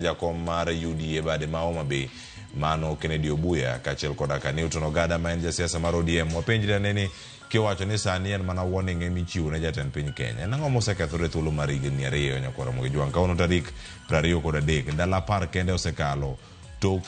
Jakom mar UDA bade ma Homa Bay mano Kennedy Obuya kaachiel koda ka Newton Ogada ma en jasiasa mar ODM. Wapenjre ane ni kiwacho ni sani en mana warning ema ichiwo ne jatend piny Kenya. En ang'o mosekethore e thuolo mar higni ariyo nyakwar Ramogi Jwang'? Kawuono tarik 23 ndalo 10 kende osekalo tok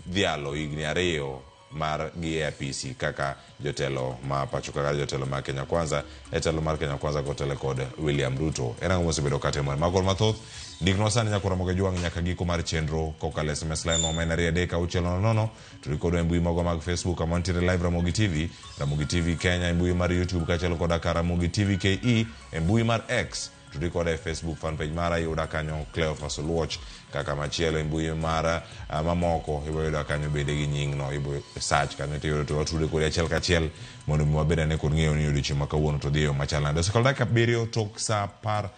dhialo higni ariyo mar gi e apisi kaka jotelo ma pacho kaka jotelo ma Kenya Kwanza e telo mar Kenya Kwanza kotele kod William Ruto. En ang'o mosebedo katimore? Mago mathoth ndiknwa sani nyakwar Ramogi Jwang' nyaka giko mar chenro kokalo SMS line wa ma en 23600 to rikodwa e mbui magwa mag Facebook kama wantiere live Ramogi TV, Ramogi TV Kenya e mbui mar YouTube kaachiel koda ka Ramogi TV KE e mbui mar X Tudi koda e Facebook fan page mara iyuda kanyo Cleophas Oluoch kaka machielo e mbui mara uh, mamoko ibo yuda kanyo bende gi nying no ibo search kanyo tiyudo to watude kodi achiel kachiel mondo mi wabed ane kod ng'eyo ni odiochieng' ma kawuono to dhi e yo machal nade. Osekalo dakika abiriyo tok saa 12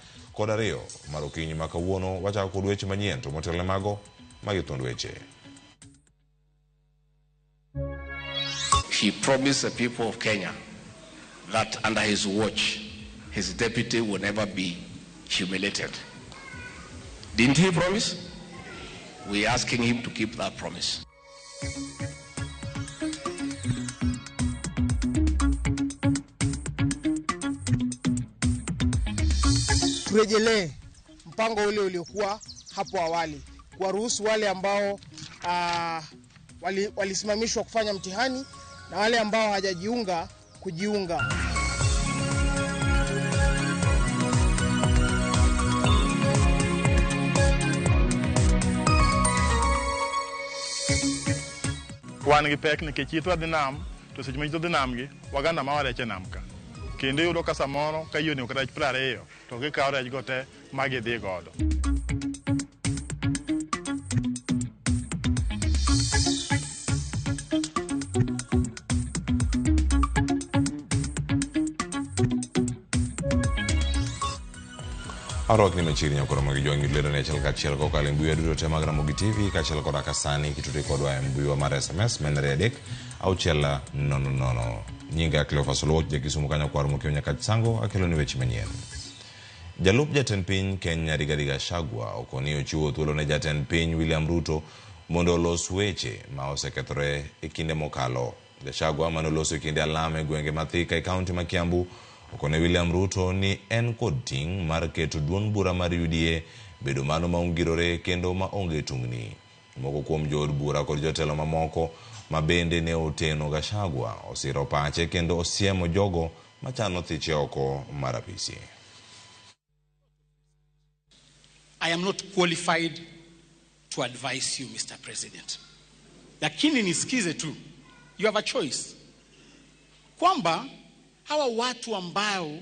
mar okinyi ma kawuono wachako kod weche manyien to motelo ne mago magi thuond weche. He promised the people of Kenya that under his watch, his deputy will never be humiliated. Didn't he promise? We're asking him to keep that promise. Turejelee mpango ule uliokuwa hapo awali, kuwaruhusu wale ambao walisimamishwa kufanya mtihani na wale ambao hawajajiunga kujiunga. Wan gi pek nikech ithwa dhi nam to seche ma ithwa dhi nam gi waganda mawa rech e nam ka. Kendo iyudo ka samoro ka yie onego rech 20 to gikawo rech go te ma gidhi godo. Arwakni machiegni nyako Ramogi Jwang' lendo ne achiel kachiel kokalo e mbui duto te mag Ramogi TV kaachiel koda ka sani kitudi kodwa e mbuiwa mar SMS ma en 23600. Nyinga Cleophas Oluoch, ja Kisumu kanyo kwar mokiewo Nyakach Sango, akelo ni weche manyien. Jalup jatend piny Kenya Rigathi Gachagua okoni ochiwo thuolo ne jatend piny William Ruto mondo olos weche ma osekethore e kinde mokalo. Gachagua mane oloso e kinde alam e gwenge ma Thika e kaunti ma Kiambu okone William Ruto ni en kod ting' mar keto duond bura mar UDA bedo mano ma ongirore kendo ma onge tungni. Moko kuom jood bura kod jotelo mamoko ma bende ne oteno Gachagua osiro pache kendo osiemo jogo machano thiche oko mar apisi. I am not qualified to advise you, Mr. President. Lakini nisikize tu. You have a choice. Kwamba hawa watu ambao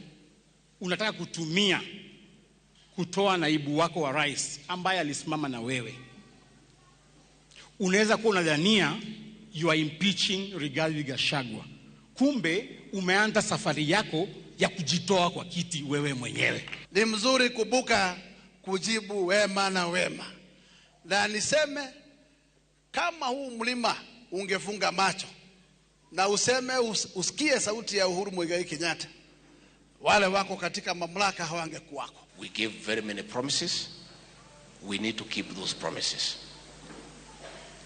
unataka kutumia kutoa naibu wako wa rais ambaye alisimama na wewe, unaweza kuwa unadhania you are impeaching Rigathi Gachagua, kumbe umeanza safari yako ya kujitoa kwa kiti wewe mwenyewe. Ni mzuri kubuka kujibu wema na wema, na niseme kama huu mlima ungefunga macho na useme usikie sauti ya Uhuru Muigai Kenyatta, wale wako katika mamlaka hawangekuwako. We gave very many promises. We need to keep those promises.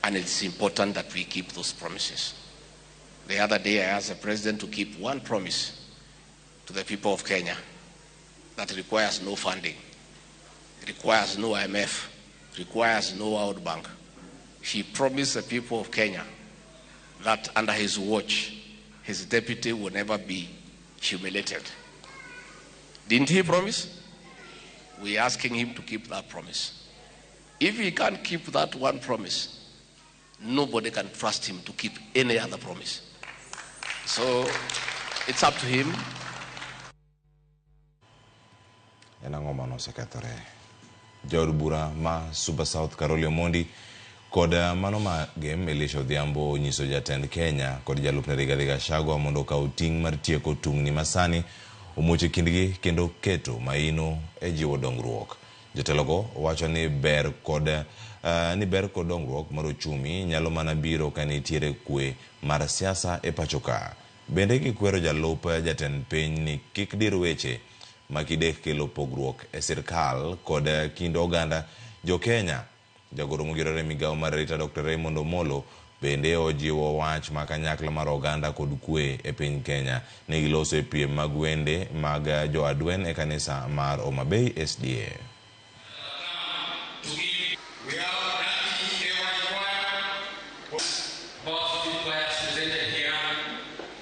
And it's important that we keep those promises. The other day I asked the president to keep one promise to the people of Kenya that requires no funding, requires no IMF, requires no World Bank. He promised the people of Kenya that under his watch, his deputy will never be humiliated. Didn't he promise? We're asking him to keep that promise. If he can't keep that one promise, nobody can trust him to keep any other promise. So it's up to him. En ang'o mano osekethore? Jaod bura ma Suba South Caroli Omondi kod mano ma Gem Elisha Odhiambo onyiso jatend Kenya kod jalupne Rigathi Gachagua mondo okaw ting' mar tieko tungni masani omuoch e kindgi kendo keto maino e jiwo dongruok. Jotelogo wacho ni ber kod ni ber kod dongruok mar ochumi nyalo mana biro ka nitiere kwe mar siasa e pachoka. Bende gikwero jalup jatend piny ni kik dir weche ma kidek kelo pogruok e sirkal kod kind oganda jo Kenya. Jagoro mogirore e migawo mar arita Dr. Raymond Omolo bende ojiwo wach ma kanyakla mar oganda kod kwe e piny Kenya. Ne giloso e piem mag wende mag jo adwen e kanisa mar Homa Bay SDA.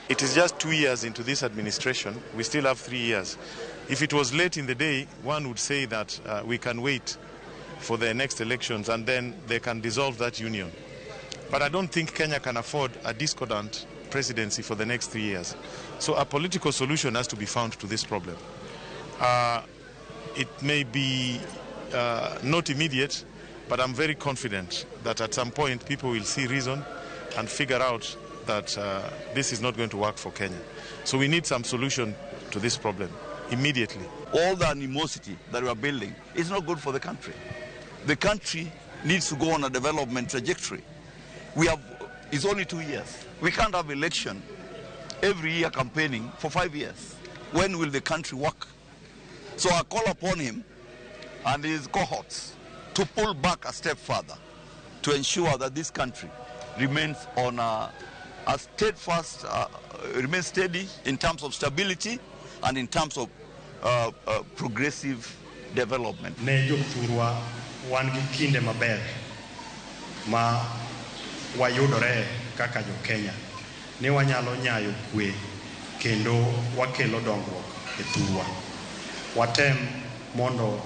It is just 2 years into this administration. We still have 3 years. If it was late in the day, one would say that we can wait for the next elections and then they can dissolve that union. But I don't think Kenya can afford a discordant presidency for the next 3 years. So a political solution has to be found to this problem. It may be not immediate, but I'm very confident that at some point people will see reason and figure out that this is not going to work for Kenya. So we need some solution to this problem immediately. All the animosity that we are building is not good for the country. The country needs to go on a development trajectory. It's only 2 years. We can't have election every year campaigning for 5 years. When will the country work? So I call upon him and his cohorts to pull back a step further to ensure that this country remains on a steadfast, remains steady in terms of stability and in terms of progressive development. Ne jothurwa wan gi kinde maber ma wayudore kaka jo Kenya ni wanyalo nyayo kwe kendo wakelo dongruok e thurwa. Watem mondo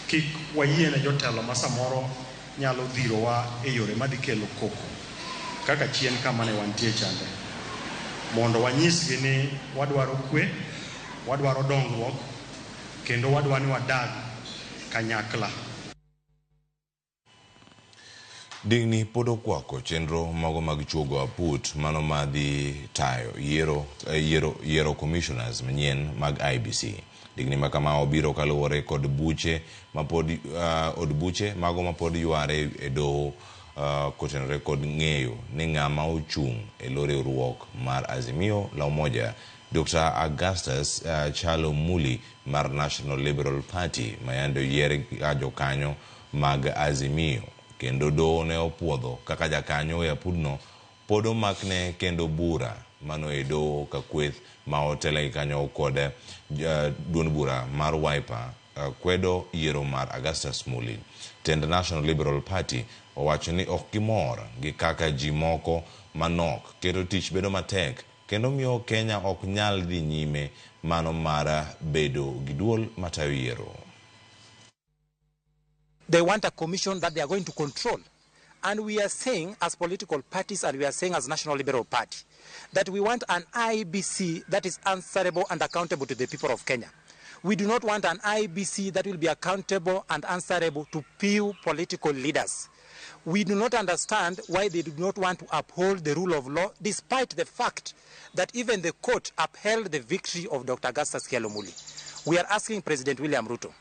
kik wayiene jotelo ma samoro nyalo dhirowa e yore madhi kelo koko kaka chien kama ne wantie chande, mondo wanyisgi ni wadwaro kwe, wadwaro dongruok kendo wadwa ni wadag kanyakla. Digni pod okwako chenro mago mag chuogo aput mano madhi tayo yiero commissioners manyien mag IEBC. Digni makama obiro kaluwore kod buche mapod od buche mago mapod yware e doho kotenore kod ng'eyo ni ng'ama ochung' e lo riwruok mar Azimio la Umoja Dr. Augustus Chalo Muli mar National Liberal Party mayande oyier ka jokanyo mag Azimio kendo doho ne opuodho kaka jakanyo e apudno pod omakne kendo bura mano e doho ka kweth ma otelegi kanyo kod duond bura mar Wiper kwedo yiero mar Augustus Muli. Tend National Liberal Party owacho ni ok gimor gi kaka ji moko manok keto tich bedo matek kendo miyo Kenya ok nyal dhi nyime mano mar bedo gi duol matayo yiero. They want a commission that they are going to control. And we are saying as political parties and we are saying as National Liberal Party that we want an IEBC that is answerable and accountable to the people of Kenya. We do not want an IEBC that will be accountable and answerable to few political leaders. We do not understand why they do not want to uphold the rule of law, despite the fact that even the court upheld the victory of Dr. Augustus Kyalo Muli. We are asking President William Ruto,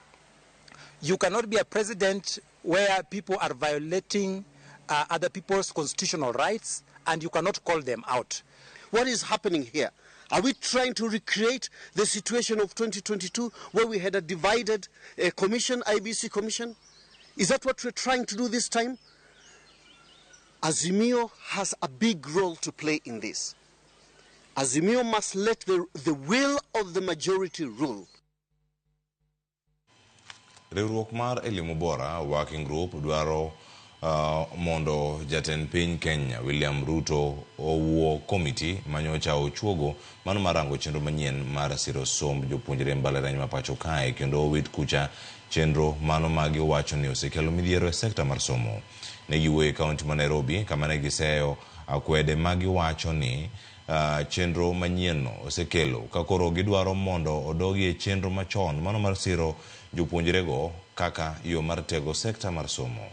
you cannot be a president where people are violating other people's constitutional rights, and you cannot call them out. What is happening here? Are we trying to recreate the situation of 2022 where we had a divided commission, IBC commission? Is that what we're trying to do this time? Azimio has a big role to play in this. Azimio must let the will of the majority rule. Riwruok mar Elimu Bora Working Group dwaro mondo jatend piny Kenya William Ruto owuo komiti manyocha ochuogo mano mar rango chenro manyien mar siro somb jopuonjre mbalariany ma pacho kae kendo owit kucha chenro mano ma giwacho ni osekelo midhiero e sekta mar somo. Ne giwuoyo e kaunti ma Nairobi kama ne giseyo akwede ma giwacho ni chenro manyien no osekelo ka koro gidwaro mondo odogi e chenro machon mano mar siro jopuonjrego kaka yo mar tego sekta mar somo.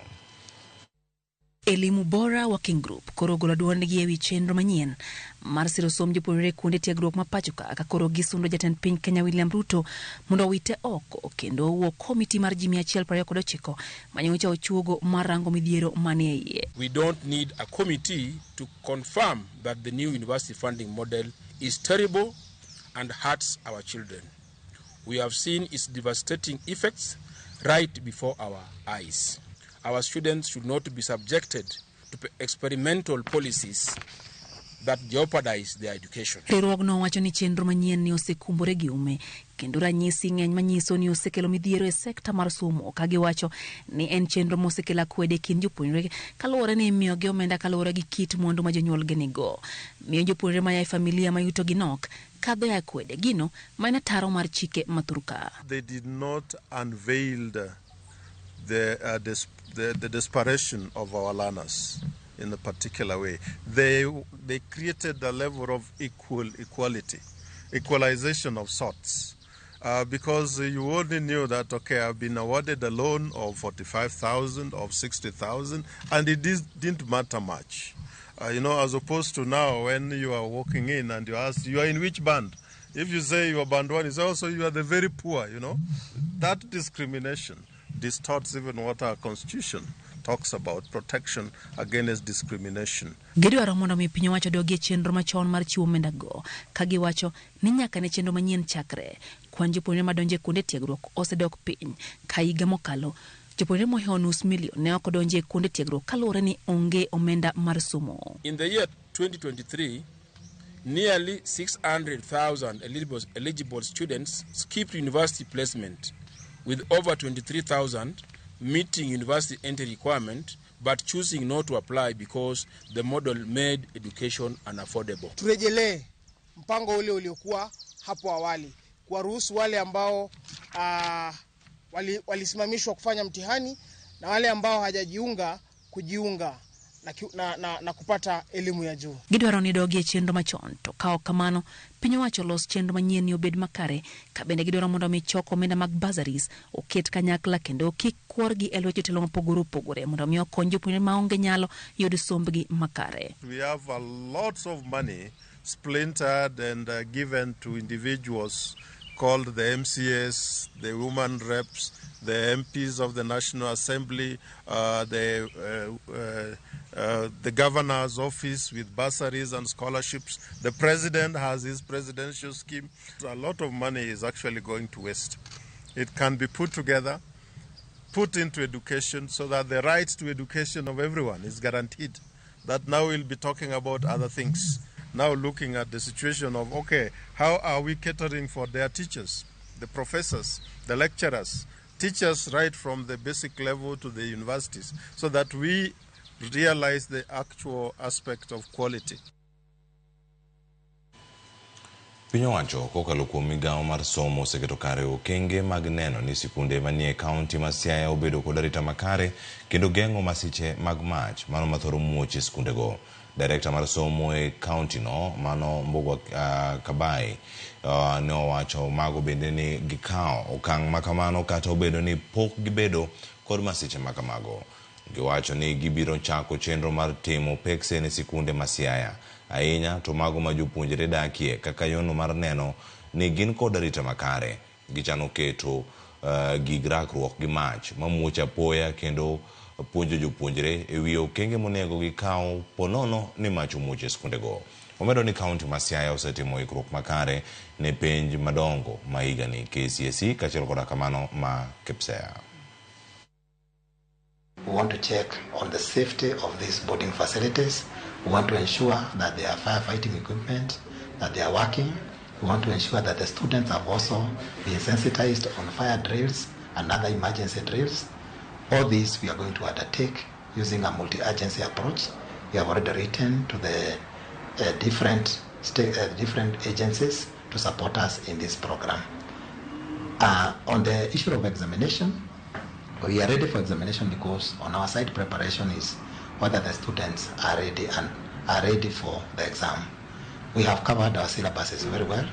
Elimu Bora Working Group koro ogolo duondgi ewi chenro manyien mar siro somb jopuonjre kuonde tiegruok ma pacho ka koro gisundo jatend piny Kenya William Ruto mondo owite oko kendo owuo komiti mar ji 129 manyocha ochuogo mar rango midhiero manie iye. We don't need a committee to confirm that the new university funding model is terrible and hurts our children. We have seen its devastating effects right before our eyes. Our students should not be subjected to experimental policies that jeopardize their education. Riwruogno wacho ni chenro manyien ni osekumbore gi ume kendo ranyisi ng'eny manyiso ni osekelo midhiero e sekta mar somo ka giwacho ni en chenro mosekelo akwede e kind jopuonjre kaluwore ni imiyogi omenda kaluwore gi kit mwandu ma jonyuolgi nigo. Miyo jopuonjre maya e familia ma yutogi nok kadho e akwede gino ma en ataro mar chike ma thurka. They did not unveil the desperation of our learners in a particular way. They created a level of equality, equalization of sorts. Because you only knew that, okay, I've been awarded a loan of 45,000, of 60,000, and it didn't matter much. As opposed to now when you are walking in and you ask, you are in which band? If you say you are band one, you say also you are the very poor. That discrimination distorts even what our constitution talks about, protection against discrimination. Gidwaro mondo mi piny owacho dogi e chenro machon mar chiwo omenda go ka giwacho ni nyaka ne chenro manyien chakre kwan jopuonjre madonjo e kuonde tiegruok osedok piny ka higa mokalo jopuonjre mohewo nus milion ne ok odonjo e kuonde tiegruok kaluwore ni onge omenda mar somo. In the year 2023, nearly 600,000 eligible students skipped university placement, with over 23,000 meeting university entry requirement but choosing not to apply because the model made education unaffordable. Turejelee mpango ule uliokuwa hapo awali, kuwaruhusu wale ambao walisimamishwa kufanya mtihani na wale ambao hawajajiunga kujiunga na kupata elimu ya juu. Gidwaro ni dogi e chenro machon to ka ok kamano piny owacho los chenro manyien ni obed makare ka bende gidwaro mondo mi choko omenda mag bursaries oket kanyakla kendo kik kuorgi e lwet jotelo mopogore opogore mondo mi okony jopuonjre maonge nyalo yud sombgi makare. We have a lot of money splintered and given to individuals called the MCAs, the women reps, the MPs of the National Assembly, the governor's office with bursaries and scholarships. The president has his presidential scheme. A lot of money is actually going to waste. It can be put together, put into education so that the right to education of everyone is guaranteed. That now we'll be talking about other things. Now looking at the situation of, okay, how are we catering for their teachers, the professors, the lecturers, teachers right from the basic level to the universities, so that we realize the actual aspect of quality. Piny owacho kokalo kuom migawo mar somo oseketo kare okenge mag neno ni sikunde manie kaunti ma Siaya obedo kod arita makare kendo geng'o masiche mag mach mano mathoro muoch e sikundego. Direkta mar somo e kaunti no mano Mbugua Kabai ne owacho mago bende ni gikawo okang' makamano kata obedo ni pok gibedo kod masiche makamago. Giwacho ni gibiro chako chenro mar timo pekse ne sikunde ma Siaya ahinya to mago ma jopuonjre dakie kaka yono mar neno ni gin kod arita makare. Gichano keto gig rakruok gi mach mamuoch apoya kendo puonjo jopuonjre e wi okenge monego gikaw ponono ni mach omuoch e sikundego. Omedo ni kaunti ma Siaya osetimo ikruok makare ne penj madongo ma higani KCSE kaachiel koda kamano ma KPSEA. We want to check on the safety of these boarding facilities. We want to ensure that there are firefighting equipment, that they are working. We want to ensure that the students have also been sensitized on fire drills and other emergency drills. All these we are going to undertake using a multi-agency approach. We have already written to the different agencies to support us in this program. On the issue of examination, we are ready for examination because on our side preparation is whether the students are ready and are ready for the exam. We have covered our syllabuses very well,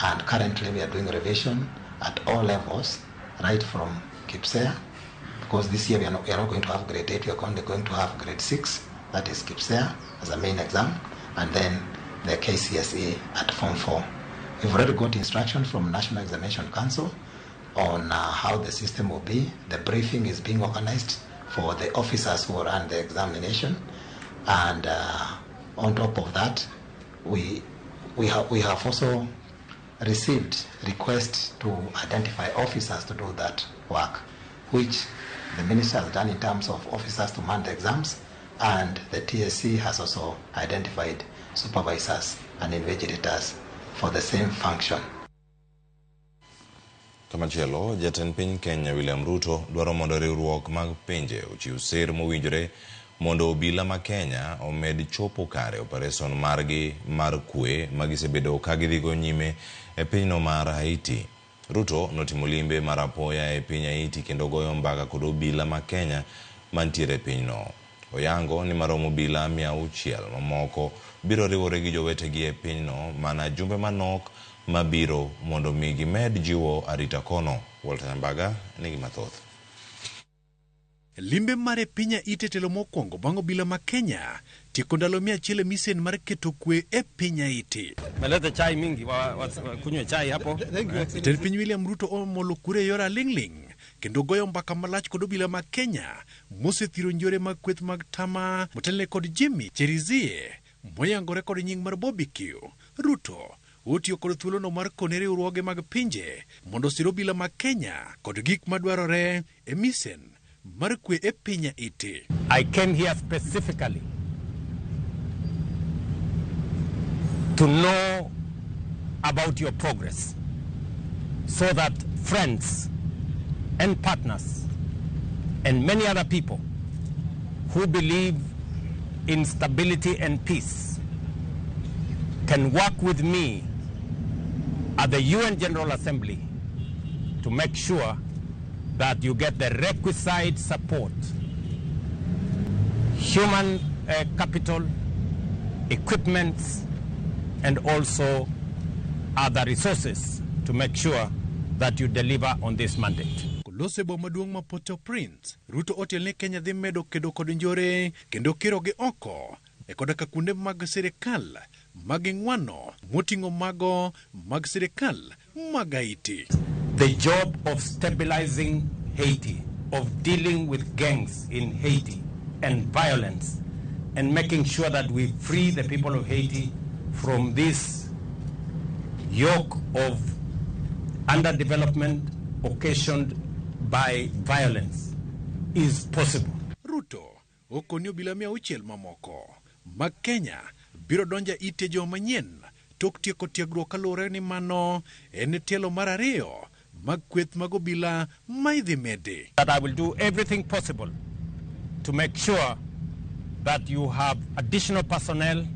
and currently we are doing revision at all levels, right from KPSEA, because this year we are not going to have grade 8, we are only going to have grade 6, that is KPSEA as a main exam, and then the KCSE at Form 4. We've already got instruction from National Examination Council on how the system will be. The briefing is being organized for the officers who run the examination, and on top of that, we have also received requests to identify officers to do that work, which the minister has done in terms of officers to man the exams, and the TSC has also identified supervisors and invigilators for the same function. Kamachielo, jatend piny Kenya William Ruto dwaro mondo riwruok mag pinje ochiw sir mowinjore mondo obila ma Kenya omed chopo kare opereson margi mar kwe ma gisebedo ka gidhigo nyime e pinyno mar Haiti. Ruto notimo limbe mar apoya e piny Haiti kendo goyo mbaka kod obila ma Kenya mantiere e pinyno. Oyango ni maromo obila 600 mamoko biro riwore gi jowetegi e pinyno mana jumbe manok mabiro mondo mi gimed jiwo arita kono. Walter Nyambaga nigi mathoth. Limbe mare piny Haiti telo mokwongo bang' obila ma Kenya tieko ndalo 100 e misen mar keto kwe e piny Haiti. Melete chai mingi kunywe chai hapo. Jatend piny William Ruto omolo kure e yor aling'ling' kendo goyo mbaka malach kod obila ma Kenya mosethiro njore mag kweth mag tama motelne kod Jimmy Cherizier moyangore kod nying mar Bobby Q. Ruto otiyo kod thuolono mar kone riwruoge mag pinje mondo osir obila ma Kenya kod gik madwarore e misen mar kwe e piny Haiti. I came here specifically to know about your progress so that friends and partners and many other people who believe in stability and peace can work with me at the UN General Assembly to make sure that you get the requisite support, human capital, equipment, and also other resources to make sure that you deliver on this mandate. Kolose boma maduong' ma Port-au-Prince, Ruto otiel ni Kenya dhi medo kedo kod njore kendo kirogi oko e koda ka kuonde mag sirikal mag ng'wano moting'o mago mag sirikal mag Haiti. The job of stabilizing Haiti, of dealing with gangs in Haiti and violence, and making sure that we free the people of Haiti from this yoke of underdevelopment occasioned by violence is possible. Ruto okoni obila 600 mamoko mag Kenya biro donjo Haiti juma manyien tok tieko tiegruok kaluwore ni mano en tielo mar ariyo mag kweth mag obila ma idhi medi. That I will do everything possible to make sure that you have additional personnel,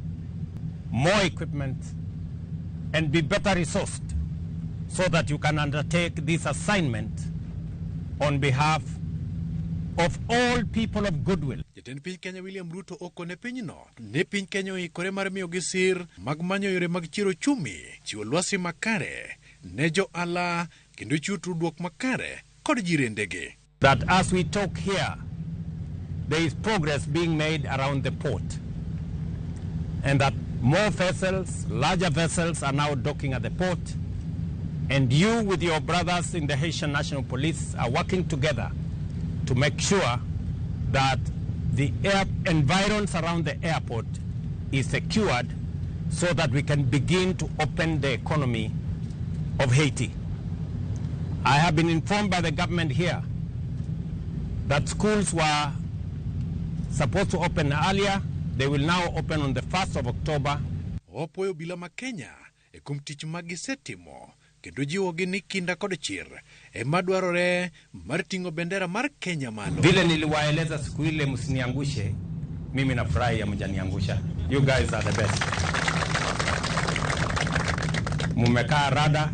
more equipment, and be better resourced so that you can undertake this assignment on behalf of all people of goodwill. Jatend piny Kenya William Ruto okone pinyno ni piny Kenya oikore mar miyogi sir mag manyo yore mag chiero ochumi, chiwo lwasi makare ne johala kendo chiwo tudruok makare kod jirendegi. That as we talk here, there is progress being made around the port, and that more vessels, larger vessels are now docking at the port, and you with your brothers in the Haitian National Police are working together to make sure that the air environs around the airport is secured so that we can begin to open the economy of Haiti. I have been informed by the government here that schools were supposed to open earlier. They will now open on the 1st of October. Opuoyo obila ma Kenya e kuom tich ma gisetimo kendo jiwogi ni kinda kod chir ema dwarore mar ting'o bendera mar Kenya malo. Vile niliwaeleza siku ile, msiniangushe, mimi nafurahi hamjaniangusha. You guys are the best. Mumekaa rada,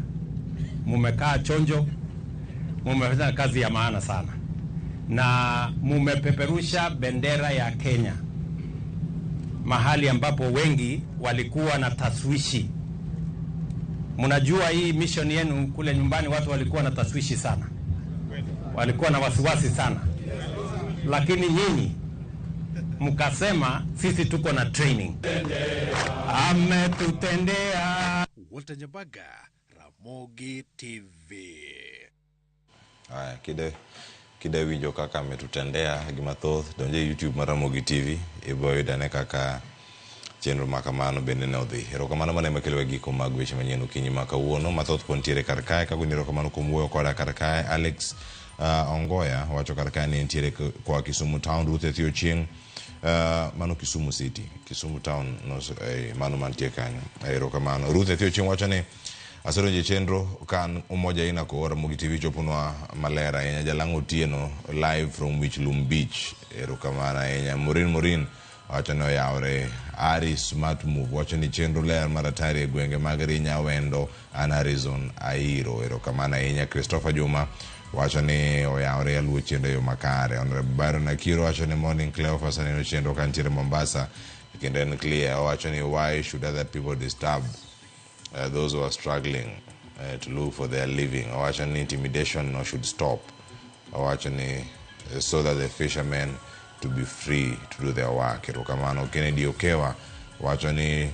mumekaa chonjo, mumefanya kazi ya maana sana, na mumepeperusha bendera ya Kenya mahali ambapo wengi walikuwa na taswishi. Mnajua hii mission yenu kule nyumbani watu walikuwa na taswishi sana, walikuwa na wasiwasi sana, lakini nyinyi mkasema sisi tuko na training. Ametutendea. Walter Nyabaga, Ramogi TV. Aya, kide winjo kaka ametutendea gima thoth, donje YouTube mar Ramogi TV, ibo yudo ane kaka chenro ma kamano bende ne odhi. Erokamano mane makelo giko mag weche manyien okinyi ma kawuono. Mathoth pod nitiere kar kae, kagoni erokamano kuom wuoyo koda kar kae. Alex Ongoya wacho kar ka ni entiere koa Kisumu Town. Ruth Ethio Chieng' mano Kisumu City, Kisumu Town mano mantie kanyo. Erokamano. Ruth Ethio Chieng' wacho ni asedonjo e chenro ka an Umoja Ina ko Ramogi TV choponwa maler ahinya. Jalang'o Otieno live from Wichlum Beach. Erokamano ahinya. Morin wacho ni oyawre. Ari Smart Move wacho ni chenro ler mar atari e gwenge mag Rinya, Wendo, an Arizon Airo. Erokamano ahinya. Christopher Juma wacho ni oyawre aluwo chenro e yo makare. Honorable Byron Akiro wacho ni morning Cleophas, aneno chenro kantiere Mombasa kendo en clear. Owacho ni why should other people disturb those who are struggling to look for their living. Owacho ni intimidation no should stop. Owacho ni so that the fishermen to be free to do their work. Erokamano. Kennedy Okewa wacho ni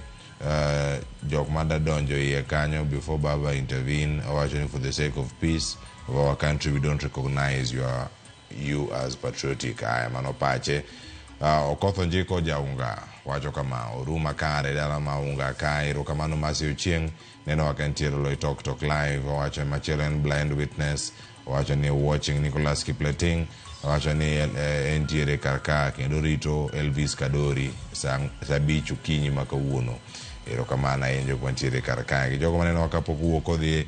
jok madadonjo iye kanyo before Baba intervene. Owacho ni for the sake of peace of our country we don't recognize you as patriotic. Aya, mano pache. Okotho Njiko Jaunga wacho kama oruma kare dala maunga kae. Erokamano. Masi Ochieng neno wakantiere Loitoktok live. Owacho machielo en blind witness. Owacho ni watching. Nicholas Kipleting owacho ni entiere kar ka kendo rito Elvis Kadori saa 5 okinyi ma kawuono. Erokamano ahinya jok mantiere kar kae gi jogo maneno kapok owuok odhi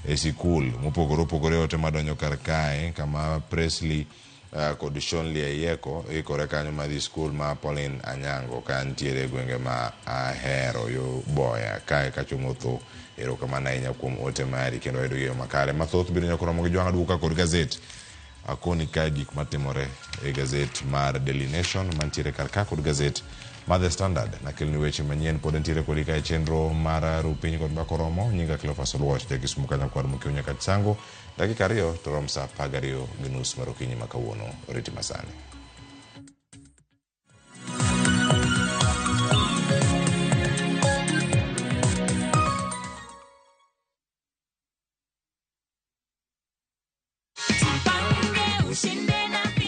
e sikul mopogore opogore. Ote madonjo kar kae kama Presley kod Shonley Ayieko ikore kanyo madhi skul ma Pauline Anyango ka ntiere e gwenge ma Ahero yo Boya kae kachomo tho. Erokamano ahinya kuom ote mari kendo wayudo yo makare. Mathoth biro nyaka romo gi Jwang' Aduoka kod gazet. Akoni kae gik matimore e gazet mar Daily Nation mantiere kar ka kod gazet mar The Standard. Nakelni weche manyien pod ntiere kodi kae chenro mar Rupiny kod Mbaka Oromo. Nyinga Cleophas Oluoch, ja Kisumu Kanyakwar Mokio nyaka Chango. Dakika 2 to rom saa 12:30 mar okinyi ma kawuono. Oriti masani.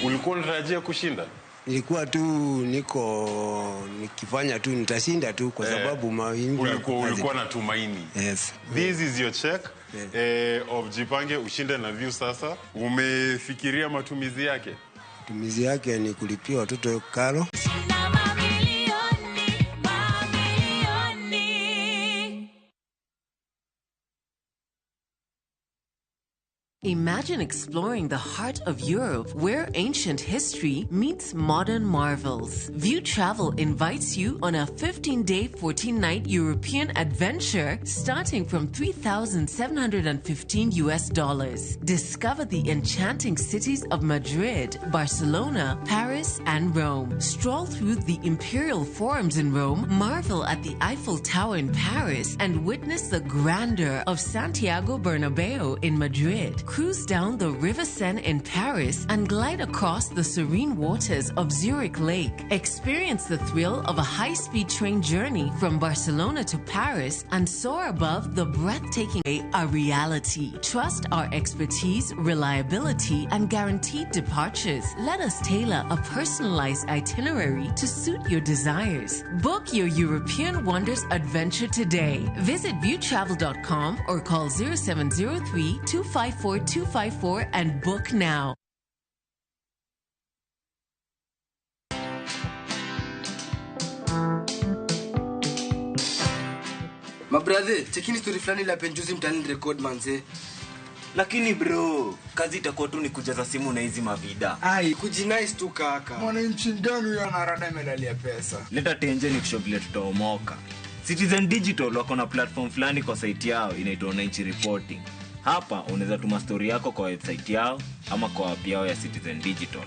Ulikuwa unatarajia kushinda? Nilikuwa tu niko nikifanya tu nitashinda tu kwa sababu mawimbi. Ulikuwa na tumaini. Yes. This is your check. Yes. Of Jipange Ushinde na Viusasa. Umefikiria matumizi yake? Matumizi yake ni kulipia watoto karo. Imagine exploring the heart of Europe where ancient history meets modern marvels. View Travel invites you on a 15-day, 14-night European adventure starting from $3,715 US. Discover the enchanting cities of Madrid, Barcelona, Paris, and Rome. Stroll through the imperial forums in Rome, marvel at the Eiffel Tower in Paris, and witness the grandeur of Santiago Bernabeu in Madrid. Cruise down the River Seine in Paris and glide across the serene waters of Zurich Lake. Experience the thrill of a high-speed train journey from Barcelona to Paris and soar above the breathtaking a reality. Trust our expertise, reliability, and guaranteed departures. Let us tailor a personalized itinerary to suit your desires. Book your European Wonders adventure today. Visit viewtravel.com or call 0703 254 254 and book now. Mabrathe, chekini story fulani la penjuzi mtani record manze. Lakini bro, kazi itakuwa tu ni kujaza simu na hizi mavida. Ai, kujinice tu kaka. Mwananchi gani huyo anarada medali pesa? Leta tenje ni kushow vile tutaomoka. Citizen Digital wako na platform fulani kwa site yao inaitwa Wananchi Reporting. Hapa unaweza tuma story yako kwa website yao ama kwa app yao ya Citizen Digital.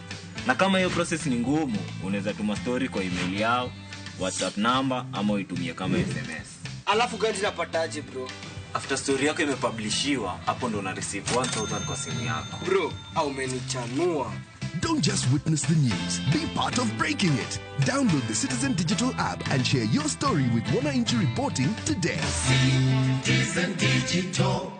Na kama hiyo process ni ngumu, unaweza tuma story kwa email yao, WhatsApp number ama uitumie kama SMS. Alafu gani napataje bro? After story yako imepublishiwa, hapo ndo una receive 1000 kwa simu yako. Bro, au umenichanua. Don't just witness the news, be part of breaking it. Download the Citizen Digital app and share your story with Wananchi Reporting today. Citizen Digital.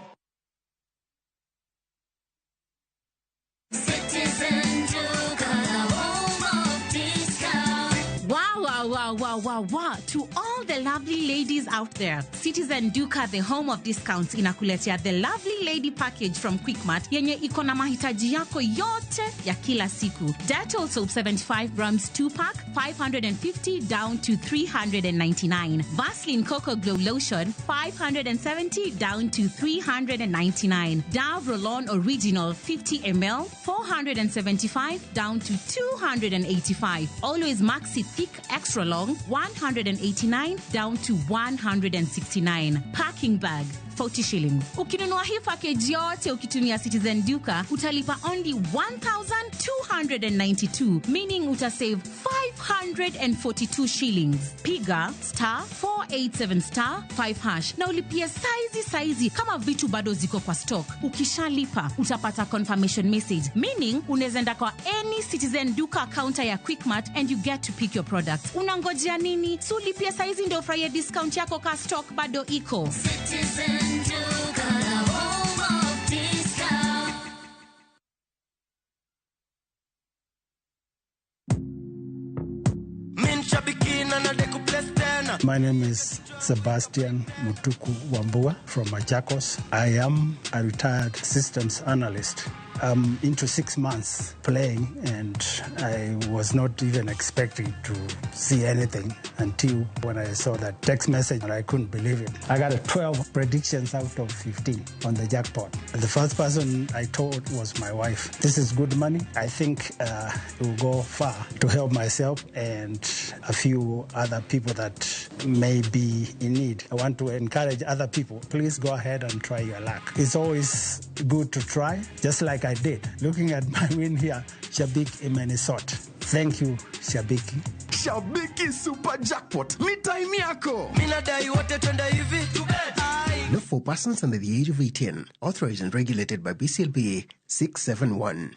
Citizen Duka, the home of discount. Wow, Wow, wow, wow, wow, wow. To all the lovely ladies out there, Citizen Duka, the home of discounts, inakuletea the lovely lady package from Quickmart yenye iko na mahitaji yako yote ya kila siku. Dettol soap 75 grams 2 pack 550 down to 399. Vaseline Coco Glow Lotion 570 down to 399. Dove Roll-On Original 50 ml 475 down to 285. Always Maxi Thick Extra Long 189 down to 169. Packing bag 40 shillings. Ukinunua hii package yote ukitumia Citizen Duka utalipa only 1292, meaning utasave 542 shillings. Piga star 487 star 5 hash na ulipie saizi saizi kama vitu bado ziko kwa stock. Ukishalipa utapata confirmation message, meaning unaweza enda kwa any Citizen Duka counter ya Quickmart and you get to pick your products. Unangojea nini? Si ulipie saizi ndio ufurahie discount yako ka stock bado iko. Citizen Duka, the home of discount. My name is Sebastian Mutuku Wambua from Machakos. I am a retired systems analyst. I'm into 6 months playing, and I was not even expecting to see anything until when I saw that text message, and I couldn't believe it. I got a 12 predictions out of 15 on the jackpot. And the first person I told was my wife. This is good money. I think it will go far to help myself and a few other people that may be in need. I want to encourage other people. Please go ahead and try your luck. It's always good to try, just like I did. Looking at my win here, Shabik Imenisot. Thank you, Shabiki. Shabiki Super Jackpot ni time yako. Minadai wote twende hivi. Not for persons under the age of 18. Authorized and regulated by BCLBA 671.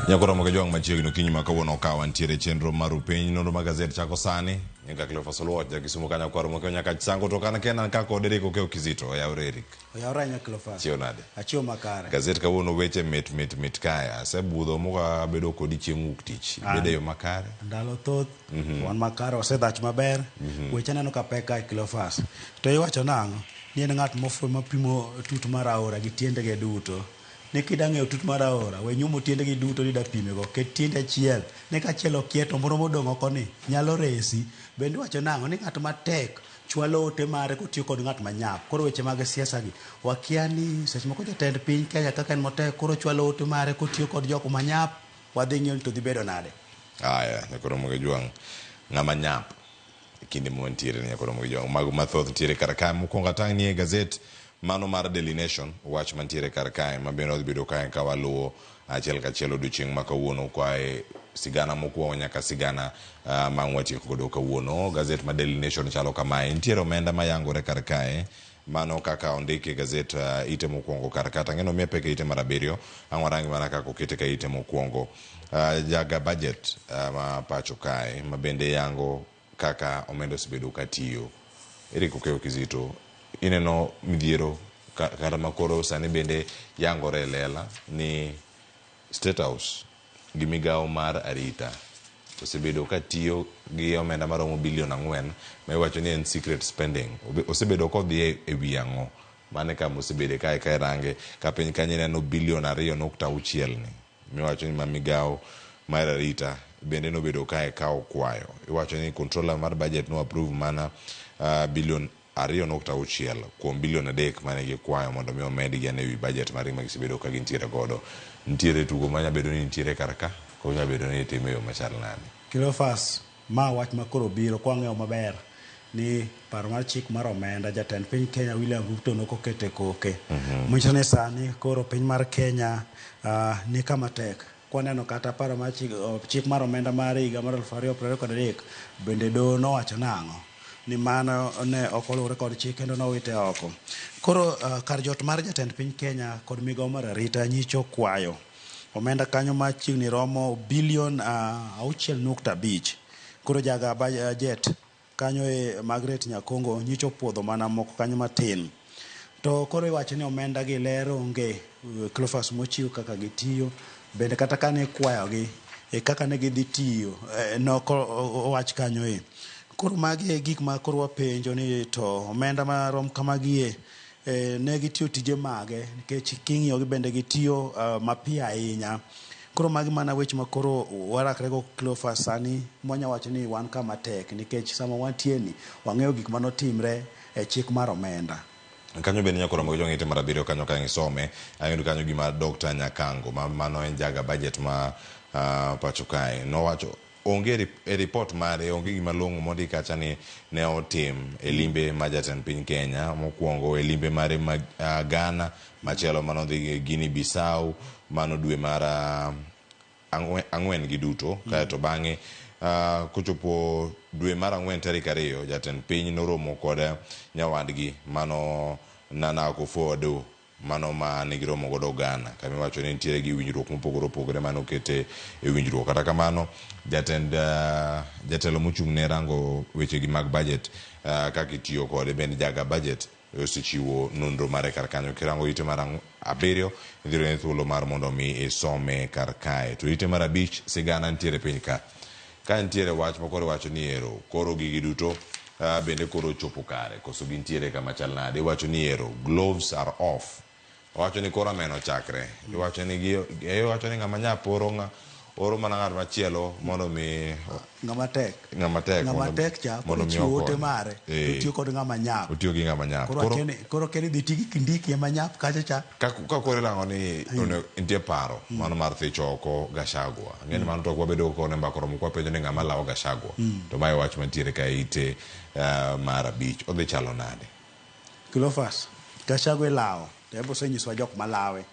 Nyakoro moga jwang' machiegni okinyi ma kawuono ka wantiere chenro mar Rupiny nonro mar gazet chako sani nyaka Cleophas Oluoch ja Kisumu kanyo kwaro mokeo nyaka Chisango to kan kena ka kod Eric Okeo Kizito. Oyawre Eric. Oyawre ahinya Cleophas. Chiew nade? Achiew makare. Gazet kawuono weche mit mit mit kaya. Asebudho moka bedo kodi chieng' wuok tich. Ibedo e yo makare? Ndalo thoth, wan makare, wasedhach maber. Weche aneno ka pek kae Cleophas. To iwacho nang'o? Ni en ng'at mofwe mapimo tut mar aora gi tiendege duto. Ne kida ng'eyo tut mar aora, we nyumo tiendegi duto ni da pimego, ket tiende achiel. Ne ka achiel okie to moro modong' oko ni nyalo resi. Bende iwacho nang'o? Ni ng'at matek chwalo ote mare kotiyo kod ng'at manyap. Koro weche mag siasa gi, wakia ni seche moko jatend piny Kenya kaka en motek, koro chwalo ote mare kotiyo kod jok manyap, wadhi ng'iyo ni to dhi bedo nade. Aya, nyakoro moga jwang' ng'ama nyap e kinde ma wantiere ni nyakoro moga jwang' mago mathoth nitiere kar kae. Mokwongo atang' ni e gazet mano mar Daily Nation, wach mantiere kar kae ma bende wadhi bedo kae ka waluwo achiel kachiel odiochieng' ma kawuono kwae sigana mokwongo nyaka sigana ma watieko godo kawuono. Gazet ma Daily Nation chalo kamae. Nitiere omenda mayangore kar kae mano kaka ondiki e gazet ite mokwongo kar ka. Tang'eno miye pek e ite mar 7, ang' warangi mana kaka okete ka ite mokwongo. Jaga budget ma pacho kae ma bende yango kaka omenda osebedo katiyo. Eric Okeo Kizito, ineno midhiero kata makoro sani bende yangore e lela ni State House gi migawo mar arita osebedo katiyo gi omenda maromo bilion 4 ma iwacho ni en secret spending. Osebedo kodhi e wi ang'o? Mano e kama osebede kae ka irange ka piny kanyo ineno bilion 2.6 ni miwacho ni ma migawo mar arita bende nobedo kae ka okwayo. Iwacho ni controller mar budget no approve mana bilion 2.6 kuom bilion 3 mane gikwayo mondo mi omedgi ane wi budget margi ma gisebedo ka gintiere godo. Nitiere tugo manya bedo ni nitiere kar ka, koro nyalo bedo ni itime e yo machal nade? Cleophas, ma wach ma koro biro kwang'eyo maber ni paro mar chik mar omenda jatend piny Kenya William Ruto nokokete koke. Manyiso ni sani koro piny mar Kenya ni kama tek. Kwaneno kata paro mar chik mar omenda mar higa mar 2023 bende doho nowacho nang'o? ni mano ne ok oluwore kod chik kendo nowite oko. Koro kar jot mar jatend piny Kenya kod migawo mar arita nyicho kwayo omenda kanyo machiegni romo bilion 6.5. Koro jaga budget kanyo e Margaret Nyakongo nyicho puodho mana moko kanyo matin. To koro iwacho ni omenda gi ler onge, Cleophas mochiw kaka gitiyo, bende kata kane ikwayogi e kaka ne gidhi tiyo nok owach kanyo e. Koro magi e gik ma koro wapenjo ni to omenda marom kamagi e ne gitiyo tije mage, nikech king'iyogi bende gitiyo mapiyo ahinya. Koro magi mana weche ma koro warakre go Cleophas sani mwanya wacho ni wan kama tek, nikech sama wantie ni wang'eyo gik manotimre e chik mar omenda. Kanyo bende nyaka romo gi jong'ite mar 7 kanyo ka isome, ayudo kanyo gima Dr. Nyakango mano en jaga budget ma pacho kae nowacho onge e report mare, onge gima long'o mondik kacha ni ne otim e limbe ma jatend piny Kenya mokwongo, e limbe mare ma Ghana, machielo manodhi Guinea Bissau mano dwe mar 4 gi duto, kaeto bang'e kochopo dwe mar 4 tarik 2 jatend piny noromo kod nyawadgi mano Nana Akufo-Addo mano ma ne giromo godo Ghana, kama iwacho ni nitiere gi winjruok mopogore opogore mane okete e winjruok. Kata kamano jatend jatelo mochung' ne rango wechegi mag budget kaka itiyo kode bende jaga budget osechiwo nonro mare kar kanyo. Kirango ite mar 7 idhi yudo thuolo mar mondo mi isome kar kae. To ite mar 5 sigana nitiere piny ka. Ka nitiere wach mokoro iwacho ni ero koro gigi duto bende koro chopo kare koso gintiere kama chal nade. Iwacho ni ero gloves are off. Owacho ni koro ameno chakre. Iwacho ni gi iwacho ni ng'ama nyap oro oro mana ng'at machielo mondo mi ng'ama tek. Ng'ama tek. Ng'ama tek cha mondo mi ochiwo ote okony. mare. Otiyo kod ng'ama nyap. Otiyo gi ng'ama nyap. Koro keni dhi ti gi Kindiki ema nyap kacha cha. Ka koro irango ni nitie paro mano mar thich oko Gachagua. Ang'e ni mano to ok wabedo kone mbaka oromo kwa penjo ni ng'ama lawo Gachagua. To mae wach mantiere ka ite mar 5. Odhi chalo nade? Cleophas, Gachagua ilawo. To ebo osenyisowa jok malawe.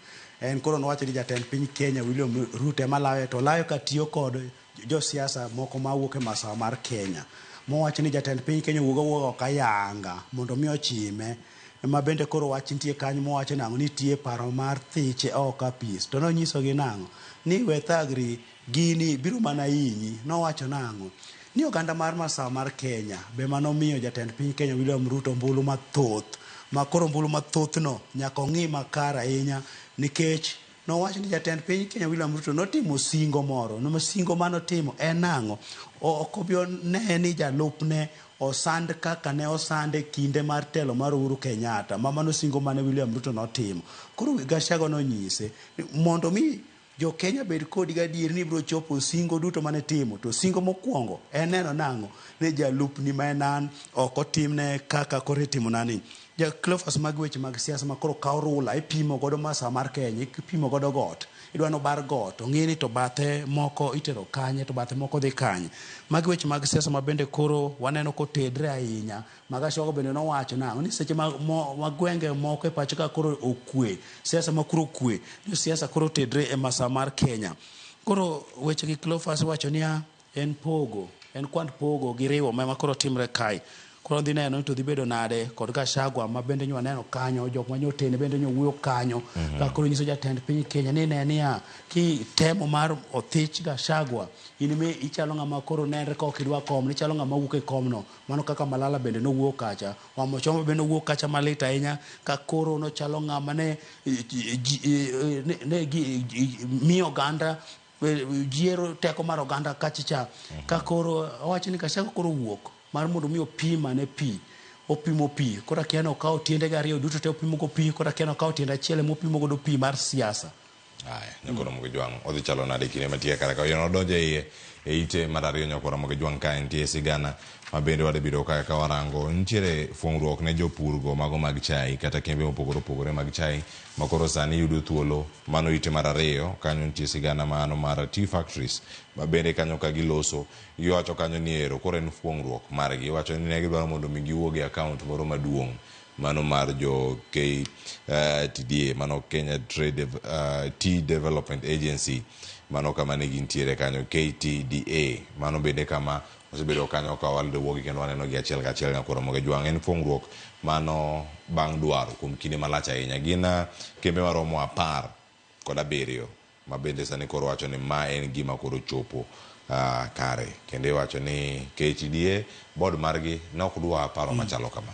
En koro nowacho ni jatend piny Kenya William Ruto ema lawe, to lawe ka tiyo kod josiasa moko mawuok e masawa mar Kenya. Mowacho ni jatend piny Kenya wuog awuoga ok ayanga mondo mi ochime. Ma bende koro wach nitie kanyo mowacho nang'o nitie paro mar thiche oko apis. To nonyisogi nang'o? Ni we thagri gini biro mana hinyi. Nowacho nang'o? Ni oganda mar masawa mar Kenya be manomiyo jatend piny Kenya William Ruto ombulu mathoth. Ma koro ombulu mathoth no nyaka ong'i makare ahinya, nikech nowacho ni jatend piny Kenya William Ruto notimo singo moro. No singo manotimo en nang'o? Ok obi ne ni jalupne osand kaka ne osande kinde mar telo mar Uhuru Kenyatta. Ma mano singo mane William Ruto notimo. Koro Gachagua nonyise mondo mi jo Kenya bed kodi gadier ni ibiro chopo singo duto mane timo. To singo mokwongo en neno nang'o? Ni jalupni ma en an ok otimne kaka koro itimo nani. Ja Cleophas mag weche mag siasa ma koro kawo rula ipimo godo masawa mar Kenya, ipimo godo got. Idwa ni obar got, ong'e ni to bathe moko itero kanye, to bathe moko dhi kanye. Magi weche mag siasa ma bende koro waneno kotedre ahinya. Ma Gachagua bende nowacho nang'o ni seche ma gwenge moko e pacho ka koro okwe, siasa ma koro okwe, ni siasa koro otedre e masawa mar Kenya. Koro weche gi Cleophas wacho niya en pogo, en kwand pogo gi riwo ma koro timre kae. Koro dhi neno ni to dhi bedo nade kod Gachagua ma bende nyo waneno kanyo, jok ma nyo otene bende nyo wuoyo kanyo. Ka koro nyiso jatend piny Kenya ni ne niya, ki temo mar othich Gachagua, in mi ichalo ng'ama koro nenre ka ok idwa kom, ichalo ng'ama wuok e komno. Mano kaka Malala bende nowuok kacha, Wamuchomba bende nowuok kacha malit ahinya, ka koro nochalo ng'ama ne miyo oganda jiero teko mar oganda kacha cha. Ka koro owacho ni Gachagua koro wuok mar mondo mi opim ane pi, opimo pi. Koro akia ni okawo tiendege ariyo duto te opimo go pi, koro akia ni okawo tiende achiel ema opimo godo pi mar siasa. Aya, nyakoro Ramogi Jwang' odhi chalo nade kinde matie kar ka nodonjo e iye e ite mar 2 nyakoro Ramogi Jwang' ka nitie sigana ma bende wadhi bedo ka warango. Nitiere fuong'ruok ne jopurgo mago mag chai kata kembe mopogore opogore mag chai ma koro sani yudo thuolo. Mano ite mar 2 kanyo nitie sigana mano mar tea factories ma bende kanyo ka giloso. Giwacho kanyo ni ero koro en fuong'ruok margi. Iwacho ni ne gidwaro mondo mi giwuog e account moro maduong' mano mar jo KTDA, mano Kenya Trade Tea Development Agency, mano kama ne gintiere kanyo KTDA, mano bende kama Osebedo kanyo ka waludo wuogi kendo waneno gi achiel kachiel nyaka Ramogi Jwang'. En fongruok mano bang' dwaro kuom kinde malach ahinya. Gin kembe maromo 17 ma bende sani koro wacho ni ma en gima koro chopo kare. Kendo iwacho ni KTDA board margi ne ok dwa paro machalo kama.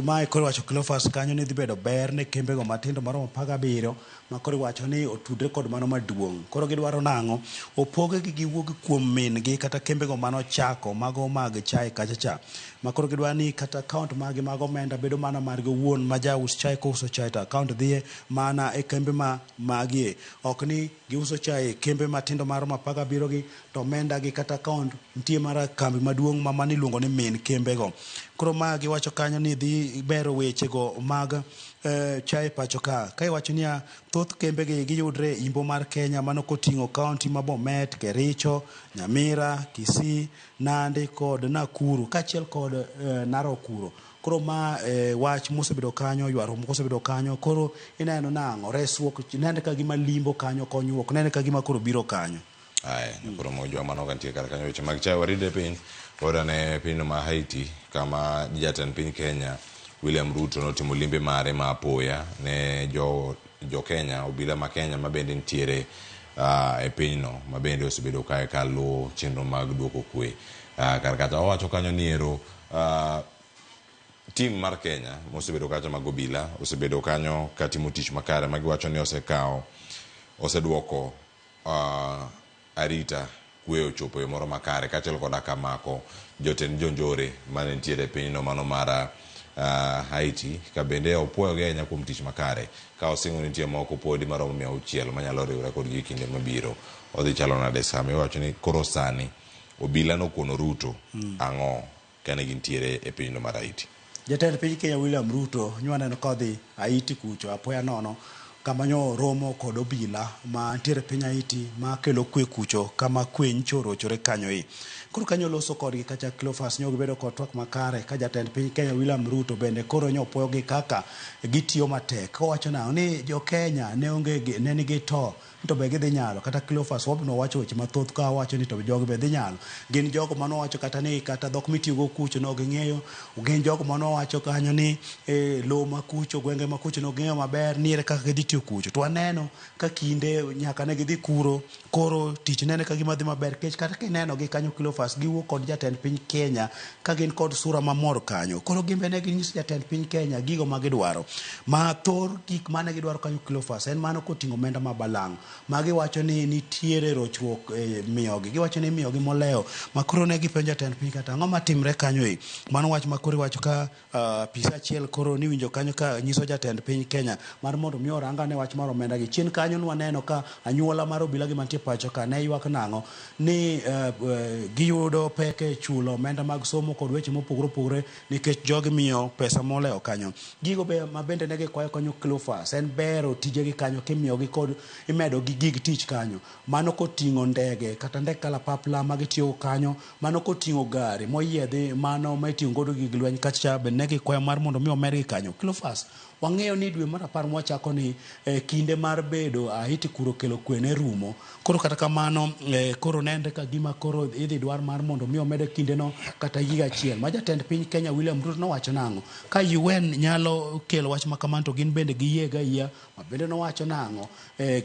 Mae koro iwacho Cleophas kanyo ni dhi bedo ber ne kembego matindo maromo 17 ma koro iwacho ni otudre kod mano maduong'. Koro gidwaro nang'o? Opoge gi giwuog kuom min gi kata kembego manochako mago mag chae kacha cha. Ma koro gidwaro ni kata account margi mag omenda bedo mana margi owuon ma jaus chae kouso chae to account dhiye mana e kembe ma magie. Ok ni giuso chae e kembe matindo maromo 17 gi to omenda gi kata account nitie mar kambi maduong' ma mano iluongo ni min kembego. Koro ma giwacho kanyo ni dhi bero wechego mag chae pacho ka. Ka iwacho niya thoth kembegi giyudre e imbo mar Kenya mano koting'o kaunti ma Bomet, Kericho, Nyamira, Kisii, Nandi kod Nakuru kaachiel kod Narok kuro. Koro ma wach mosebedo kanyo, ywaruok moko osebedo kanyo. Koro ineno nang'o? Resruok nenre ka gima limbo kanyo, konyruok nenre ka gima koro biro kanyo. Ae, koro mojwa mano ka nitie kar kanyo weche mag chae waridre piny orane pinyno ma Haiti kama jatend piny Kenya William Ruto notimo limbe mare ma apoya ne jo Kenya, obila ma Kenya ma bende nitiere e pinyno ma bende osebedo kae ka luwo chenro mag duoko kwe. Kar kacha owacho kanyo ni ero tim mar Kenya mosebedo kacha mag obila osebedo kanyo katimo tich makare ma giwacho ni osekawo oseduoko arita kwe ochopo e moro makare kaachiel koda ka mako jotend jonjore mane nitiere e pinyno mano mar Haiti ka bende opuoyogi ahinya kuom tich makare ka osingo ni nitie moko podi maromo 600 manyalo riwre kodgi e kinde mabiro. Odhi chalo nade sama iwacho ni koro sani obila nokono Ruto ang'o kane gintiere e pinyno mar Haiti? Jatend piny Kenya William Ruto nywa neno ka odhi Haiti kucho apoya nono kama nyo romo kod obila ma nitiere piny Haiti ma kelo kwe kucho kama kwe nyicho orochore kanyo e. Koro kanyo loso kodgi kacha Cleophas nyo gibedo kod twak makare ka jatend piny Kenya William Ruto bende koro nyo puoyogi kaka gitiyo matek. Kowacho nang'o ni jo Kenya ne onge gi, ne nigi to to be gidhi nyalo kata Cleophas Wabno wacho weche mathoth ka wacho ni to jogi be dhi nyalo. Gin jogo manowacho kata ni kata dhok mitiyogo kucho ne ok ging'eyo. Gin jogo manowacho kanyo ni lowo ma kucho, gwenge ma kucho ne ok ging'eyo maber ni ere kaka gidhi tiyo kucho. To waneno ka kinde nyaka ne gidhi kuro, koro tich nene ka gima dhi maber nikech kata kineno gi kanyo Cleophas giwuok kod jatend piny Kenya ka gin kod sura mamor kanyo. Koro gin be ne ginyiso jatend piny Kenya gigo ma gidwaro. Ma thor gik mane gidwaro kanyo Cleophas en mano koting'o omenda ma balang'. Ma giwacho ni nitiere rochruok e miyogi. Giwacho ni imiyogi molewo. Ma koro ne gipenjo jatend piny kata ang'o matimre kanyo e. Mano wach ma koro iwacho ka apisa achiel koro niwinjo kanyo ka nyiso jatend piny Kenya mar mondo mi orang ane wach mar omenda gi. Chien kanyo nwaneno ka anyuola mar obila gi mantie pacho ka ne ywak nang'o ni giyudo pek e chulo omenda mag somo kod weche mopogore opogore nikech jogi miyo pesa molewo kanyo. Gigo be ma bende ne gikwayo kanyo Cleophas en bero tijegi kanyo kimiyogi kod imedo gi gig tich kanyo. Mano koting'o ndege kata ndek kalapapla ma gitiyogo kanyo, mano koting'o gari moyiedhi mano ma iting'o godo gig lweny kacha be ne gikwayo mar mondo mi omedgi kanyo. Cleophas, wang'eyo ni dwe mar 10 mwachako ni kinde mar bedo Haiti kuro kelo kwe ne rumo. Koro kata kamano koro nenre ka gima koro idhi dwar mar mondo mi omed kindeno kata higa achiel. Ma jatend piny Kenya William Ruto nowacho nang'o? Ka UN nyalo kelo wach ma kamano to gin bende giyie ga yie, ma bende nowacho nang'o?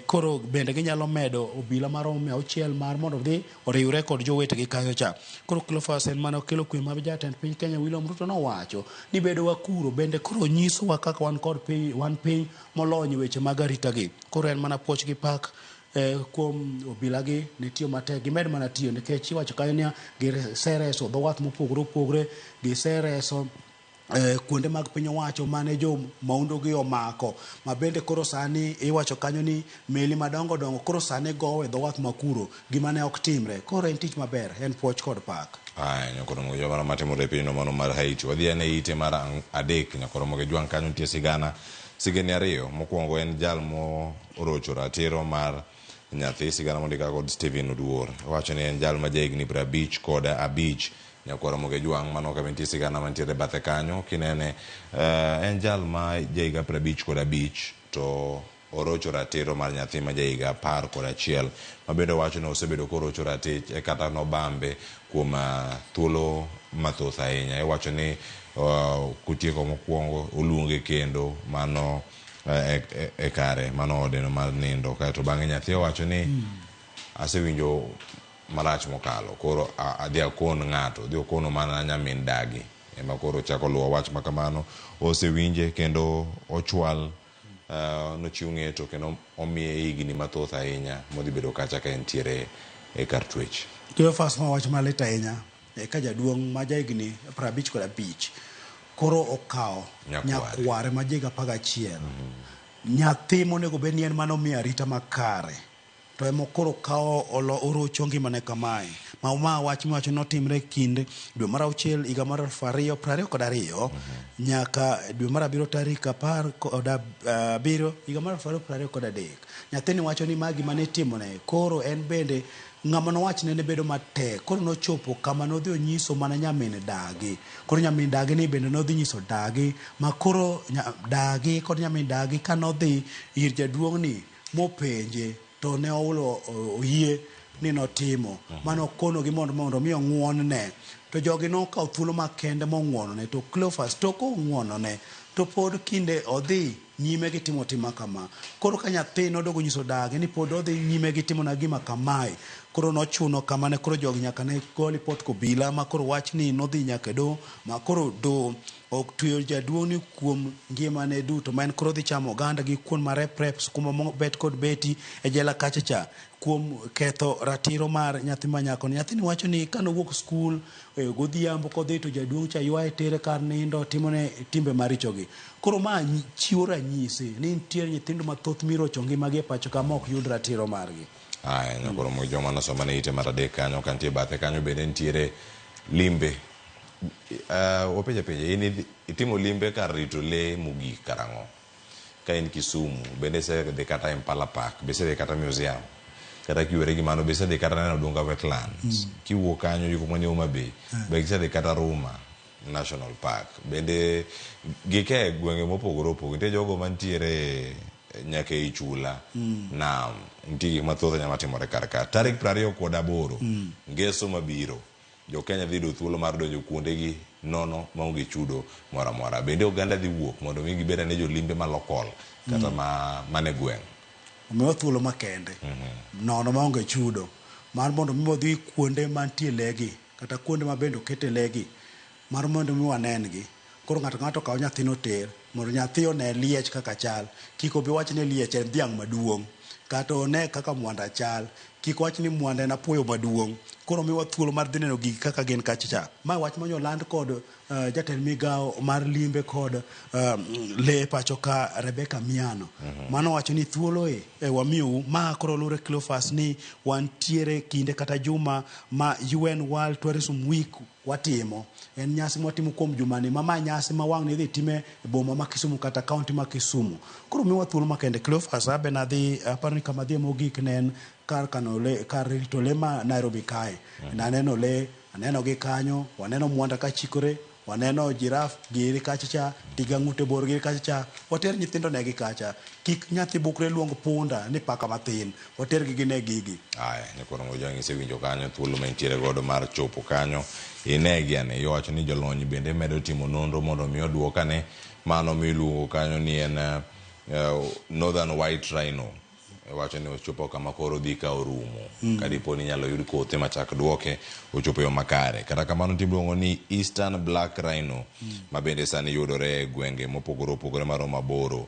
Koro bende ginyalo medo obila maromo 600 mar mondo dhi oriwre kod jowetegi kanyo cha. Koro Cleophas en mana kelo kwe ma jatend piny Kenya William Ruto nowacho ni bedo wa kuro bende koro nyisowa kaka wan kod piny, wan piny molony e weche mag arita gi. Koro en mana puoch gi pak kuom obila gi ne tiyo matek, gimed mana tiyo nikech iwacho kanyo niya gisereso dho wath mopogore opogore, gisereso kuonde mag piny owacho mane jo maundu gi omako, ma bende koro sani iwacho kanyo ni meli madongo dongo koro sani gowo e dho wath makuro, gima ne ok timre. Koro en tich maber, en puoch kod pak. Aya, nyakoro mogo jwang' matimore e pinyno mano mar Haiti. Wadhi ane ite mar 3 nyakoro mogo jwang' kanyo nitie sigana sigeni 2. Mokwongo en jal morocho ratiro mar nyathi, sigana mondika kod Stephen Oduor. Owacho ni en jal ma jahigni 55 nyakwaro mogo jwang' mano kama nitie sigana mantiere bathe kanyo. Kinene en jal ma jahiga 55 to orocho ratiro mar nyathi ma jahiga 11 ma bende owacho ni osebedo korocho ratich e kata nobambe kuom thuolo mathoth ahinya. Iwacho ni kotieko mokwongo oluonge kendo mano e kare mano odeno mar nindo, kaeto bang'e nyathi owacho ni asewinjo marach mokalo, koro adhi akon ng'ato, odhi okono mana nyamin dagi ema koro chako luwo wach ma kamano. Osewinje kendo ochwal, nochiw ng'eto kendo omiye higni mathoth ahinya modhi bedo kacha ka entiere e kar twech. Cleophas, ma wach malit ahinya ka jaduong' ma jahigni 55 koro okawo nyakware ma jahiga 11, nyathi monego bed ni en mano miyo arita makare, to ema koro kawo orocho ngimane kamae. Ma wach miwacho notimre kind dwe mar 6 higa mar 2022 nyaka dwe mar 7 tarik 17 higa mar 2023. Nyathini wacho ni ma gima ne timone, koro en bende ng'ama nowachne ne bedo matek. Koro nochopo kama nodhi onyiso mana nyamin dagi. Koro nyamin dagi ni bende nodhi nyiso dagi, ma koro dagi kod nyamin dagi ka nodhi ir jaduong'ni mopenje, to ne oulo oyie ni notimo. Mano konogi mondo mi ong'uon-ne. To jogi nokawo thuolo makende mong'uonone. To Cleophas tok ong'uonone, to pod kinde odhi nyime gi timo tim kama. Koro ka nyathi nodogo nyiso dagi ni pod odhi nyime gi timo na gima kamae, koro nochuno kama ne koro jogi nyaka ne go lipot kobila, ma koro wach ni nodhi nyaka e doho, ma koro doho ok tweyo jaduong' ni kuom ngimane duto, ma en koro dhi chamo oganda gi kuon marep rep, sukuma mobet kod beti e jela kacha cha, kuom ketho ratiro mar nyathi ma nyako. Nyathini wacho ni kanowuok skul godhiambo kodhi to jaduong' cha ywaye tere kar nindo, timone timbe marichogi. Koro ma chiwo ranyisi ni nitie nyithindo mathoth mirocho ngimagi e pacho ka ma ok yud ratiro margi. Aya, nyakoro joma nosoma ne ite mar 3 kanyo, ka nitie bathe kanyo bende nitiere limbe. Wapenjo penjo, in itimo limbe kar rito lee mogik karang'o? Ka in Kisumu, bende isedhi kata Impala Park, be isedhi kata museum, kata kiwere gi mano, be isedhi kata neno Dunga Wetlands, kiwuok kanyo yuko manie Homa Bay, be isedhi kata Ruma National Park, bende gike gwenge mopogore opogore, nitie jogo mantiere nyaka ei chula, nam, nitie gik mathoth ahinya matimore kar ka. Tarik 28 ngeso mabiro, jo Kenya dhi yudo thuolo mar donjo kuondegi nono maonge chudo moro amora. Bende oganda dhi wuok mondo mi gibed ane jolimbe ma lokol kata mane gweng'. Omiwa thuolo makende nono maonge chudo mar mondo mi wadhi kuonde mantie legi kata kuonde ma bende okete legi mar mondo mi wanen gi. Koro ng'ato ng'ato kaw nyathino ter mondo nyathi one liech kaka chal, kik obi wach ni liech en dhiang' maduong', kata one kaka mwanda chal, kik wach ni mwanda en apuoyo maduong'. Koro miwa thuolo mar dhi neno gigi kaka gin kacha cha. Ma wach manyo land kod jatend migawo mar limbe kod lee pacho ka Rebecca Miano. Mano wacho ni thuolo e wamiyou ma koro lure Cleophas ni wantiere kinde kata juma ma UN World Tourism Week watimo. En nyasi mwatimo kuom jumani, ma nyasi ma wang' ni idhi time e boma ma Kisumu kata kaunti ma Kisumu. Koro miwa thuolo makende. Cleophas, abe nadhi, aparo ni kama adhiye mogik ne en kar kano le, kar rito le ma Nairobi kae. Naneno le, aneno gi kanyo, waneno mwanda ka chikore, waneno giraffe giri kacha cha, tiga ng'ute bor giri kacha cha, water nyithindo negi kacha. Kik nyathi bukre luong punda ni paka mathin, water gi gine gigi. Aya, nyakoro Mojang isewinjo kanyo thuolo ma intiere godo mar chopo kanyo inegi ane. Iwacho ni jolony bende medo timo nonro mondo mi oduok ane mano miluongo kanyo ni en Northern White Rhino. Iwacho ni ochopo kama koro dhi ka orumo. Ka dipo ni inyalo yud kothe machak duoke ochopo e yo makare. Kata kamano nitie miluongo ni Eastern Black Rhino ma bende sani yudore e gwenge mopogore opogore maromo 8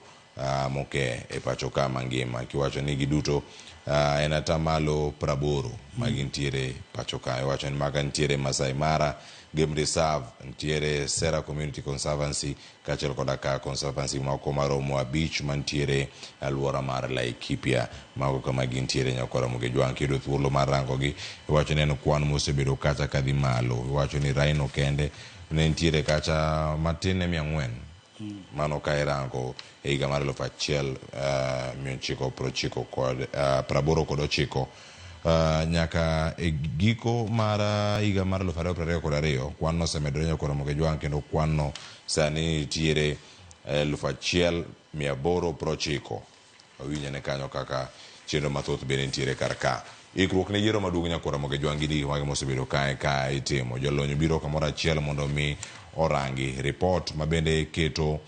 moke e pacho ka mangima. Kiwacho ni giduto en atamalo 80 ma gintiere pacho ka. Iwacho ni maga nitiere Masai Mara Game Reserve, nitiere Sera Community Conservancy kaachiel koda ka conservancy moko maromo 5 mantiere alwora mar Laikipia. Mago kama gintiere nyakora Mugejwang'. Kiyudo thuolo mar rangogi, iwacho ni en kwan mosebedo kacha kadhi malo. Iwacho ni rhino kende ne nitiere kacha matin ne 400. Mano ka irango e higa mar 1989 kod 89 nyaka e giko mar higa mar 2022 kwan no osemedore nyakora Mugejwang', kendo kwan no sani nitiere 1890. Wawinj ane kanyo kaka chenro mathoth bende nitiere kar ka. Ikruok ne yiero maduong' nyakwar Ramogi Jwang' gi gik mage mosebedo kae ka itimo. Jolony obiro kamoro achiel mondo mi orangi report ma bende keto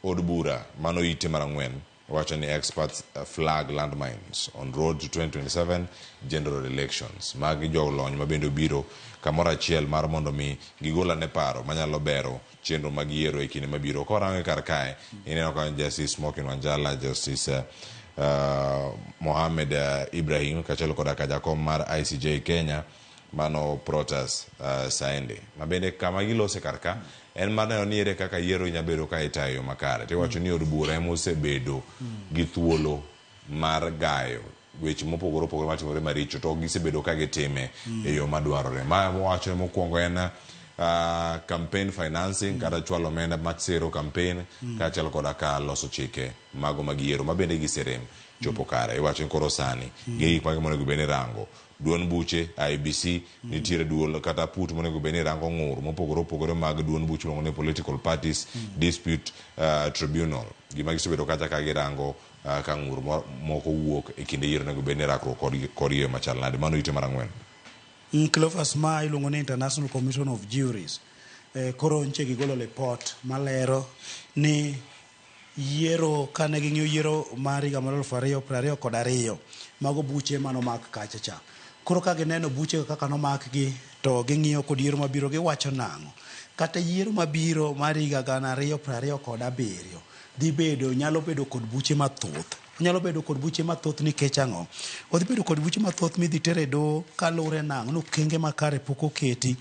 od bura mano ite mar ang'wen wacho ni experts flag landmines on road to 2027 general elections. Magi jolony ma bende obiro kamoro achiel mar mondo mi gigol ane paro manyalo bero chenro mag yiero e kinde mabiro. Korange kar kae, ineno ka Justice Smokin Wanjala, Justice Mohamed Ibrahim kaachiel koda ka jakom mar ICJ Kenya mano Protas Saende. Ma bende kama gilose kar ka en mar neno ni ere kaka yiero nyalo bedo ka itayo e yo makare. Tiwacho ni od bura ema osebedo gi thuolo mar gayo weche mopogore opogore matimore maricho to ok gisebedo ka gitime e yo madwarore. Ma wacho mokwongo en campaign financing kata chwalo omenda masiro campaign kaachiel koda ka loso chike mago mag yiero ma bende giserem chopo kare. Iwacho ni koro sani gin gik mage monego bed ni rango duond buche IEBC nitiere duol kata put monego bed ni rango ng'ur mopogore opogore mag duond buche miluongo ni political parties dispute tribunal. Gima gisebedo kacha ka girango ka ng'ur moko wuok e kinde yiero onego bed ni rakruok kodgi e yo machal nade. Mano ite mar ang'wen. Cleophas, ma iluongo ni International Commission of Juries koro nche gigolo ripot malero ni yiero kane ging'iyo yiero mar higa mar 2022, mago buche manomak kacha cha. Koro ka gineno buche kaka nomakgi to ging'iyo kod yiero mabiro, giwacho nang'o kata yiero mabiro mar higa 2027 dhi bedo, nyalo bedo kod buche mathoth, nyalo bedo kod buche mathoth. Nikech ang'o odhi bedo kod buche mathoth midhi tere doho? Kaluwore nang'o ni okenge makare pok oketi,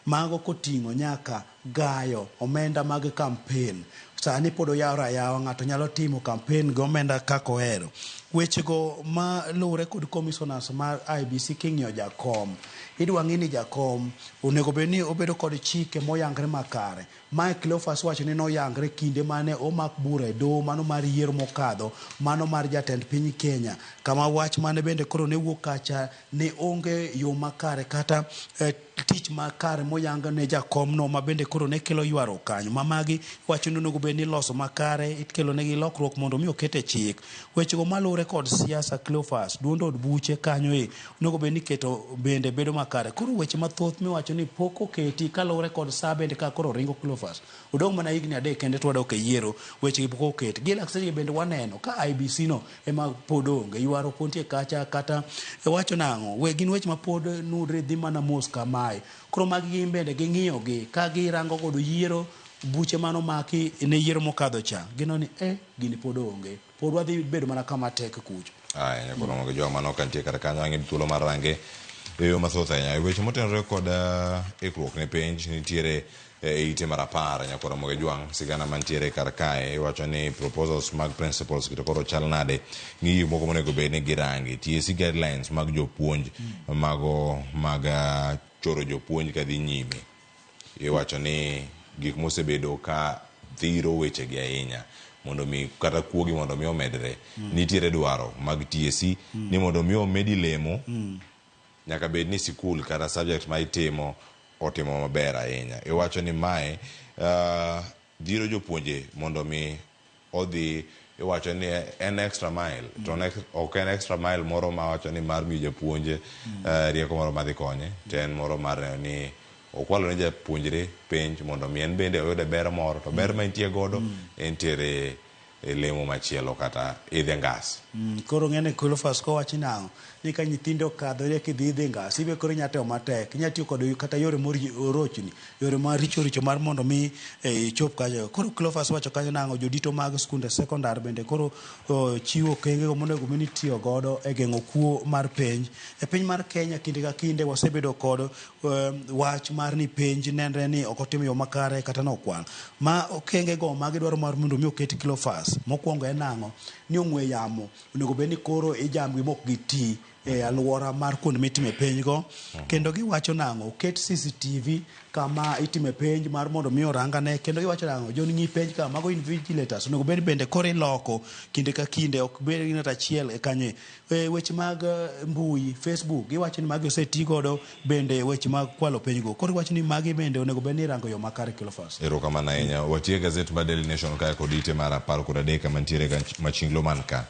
mago koting'o nyaka gayo omenda mag campaign. Sani pod oyawre ayawa, ng'ato nyalo timo campaign gi omenda kaka ohero. Wechego ma luwore kod commissioners mar IEBC, king'iyo jakom, idwa ng'i ni jakom onego bed ni obedo kod chike moyangre makare. Mae Cleophas wacho ni noyangre kinde mane omak bura e doho mano mar yiero mokadho, mano mar jatend piny Kenya, kama wach mane bende koro ne wuok kacha ne onge yo makare kata tich makare moyang ne jakom no, ma bende koro ne kelo ywaruok kanyo. Ma magi wacho ni onego bed ni iloso makare, ikelo negi lokruok mondo mi oket e chik wechego maluwore kod siasa. Cleophas, duond od buche kanyo e onego bed ni keto bende bedo makare. Koro weche mathoth miwacho ni pok oketi kaluwore kod sa bende ka koro ringo. Cleophas, odong' mana higni 3 kende to wadok e yiero, wechegi pok oket. Gi lakseche bende waneno ka IEBC no ema pod onge ywaruok nitie kacha, kata wacho nang'o we gin weche ma pod nudre dhi mana mos kamae. Koro magi gin bende ging'iyo gi ka girango godo yiero, buche manomaki ne yiero mokadho cha, gineno ni gini pod onge, pod wadhi bedo mana kama tek kucho. Aya, nyakoro mogo jowa mano ka nitie kar kanyo ang'e thuolo mar range e yo mathoth ahinya. E weche motenore kod ikruok ne penj nitiere e ite mar 10, nyakwar Ramogi Jwang', sigana mantiere kar kae iwacho ni proposals mag principals to koro chal nade, ng'i gik moko monego bed ni girangi TSC guidelines mag jopuonj mago mag choro jopuonj kadhi nyime. Iwacho ni gik mosebedo ka dhiro wechegi ahinya mondo mi kata kuogi mondo mi omedre. Nitiere dwaro mag TSC ni mondo mi omedi lemo nyaka bed ni sikul kata subject ma itimo otimo maber ahinya. Iwacho ni mae dhiro jopuonje mondo mi odhi, iwacho ni en extra mile to ok en extra mile moro ma wacho ni mar miyo japuonj rieko moro madhi konye, to en moro mar neno ni okwalo ne japuonjre penj mondo mi en bende oyude ber moro, to ber ma entie godo entiere e lemo machielo kata idhe ngas. Koro ng'ene Cleophas, kowachi nang'o ni ka nyithindo okadho eka idhi idhi ngas, ibe koro inya temo matek, inya tiyo kod kata yore morochni, yore maricho richo mar mondo mi ichop kanyo. Koro Cleophas wacho kanyo nang'o, jodito mag skunde sekondar bende koro chiwo okenge go monego bed ni itiyo godo e geng'o kuo mar penj e piny mar Kenya. Kinde ka kinde wasebedo kod wach mar ni penj nenre ni ok otim e yo makare kata nokwal. Ma okenge go magidwaro mar mondo mi oket Cleophas mokwongo en nang'o, ni ong'we yamo onego bed ni koro ijamgi mok giti. e alwora mar kuonde mitime penj go. Kendo giwacho nang'o? Oket CCTV kama itime penj mar mondo mi orangane. Kendo giwacho nang'o? Jon ng'i penj ka mago invigilators onego bed bende koro iloko kinde ka kinde, ok bed gi ng'ato achiel e kanye. Weche mag mbui, Facebook, giwacho ni magi oseti godo bende weche mag kwalo penj go. Koro giwacho ni magi bende onego bed ni irango yo makare, Cleophas. Erokamano ahinya. Watiyo e gazet mar Daily Nation kae kod ite mar 13 kama nitiere ga machinglo man ka.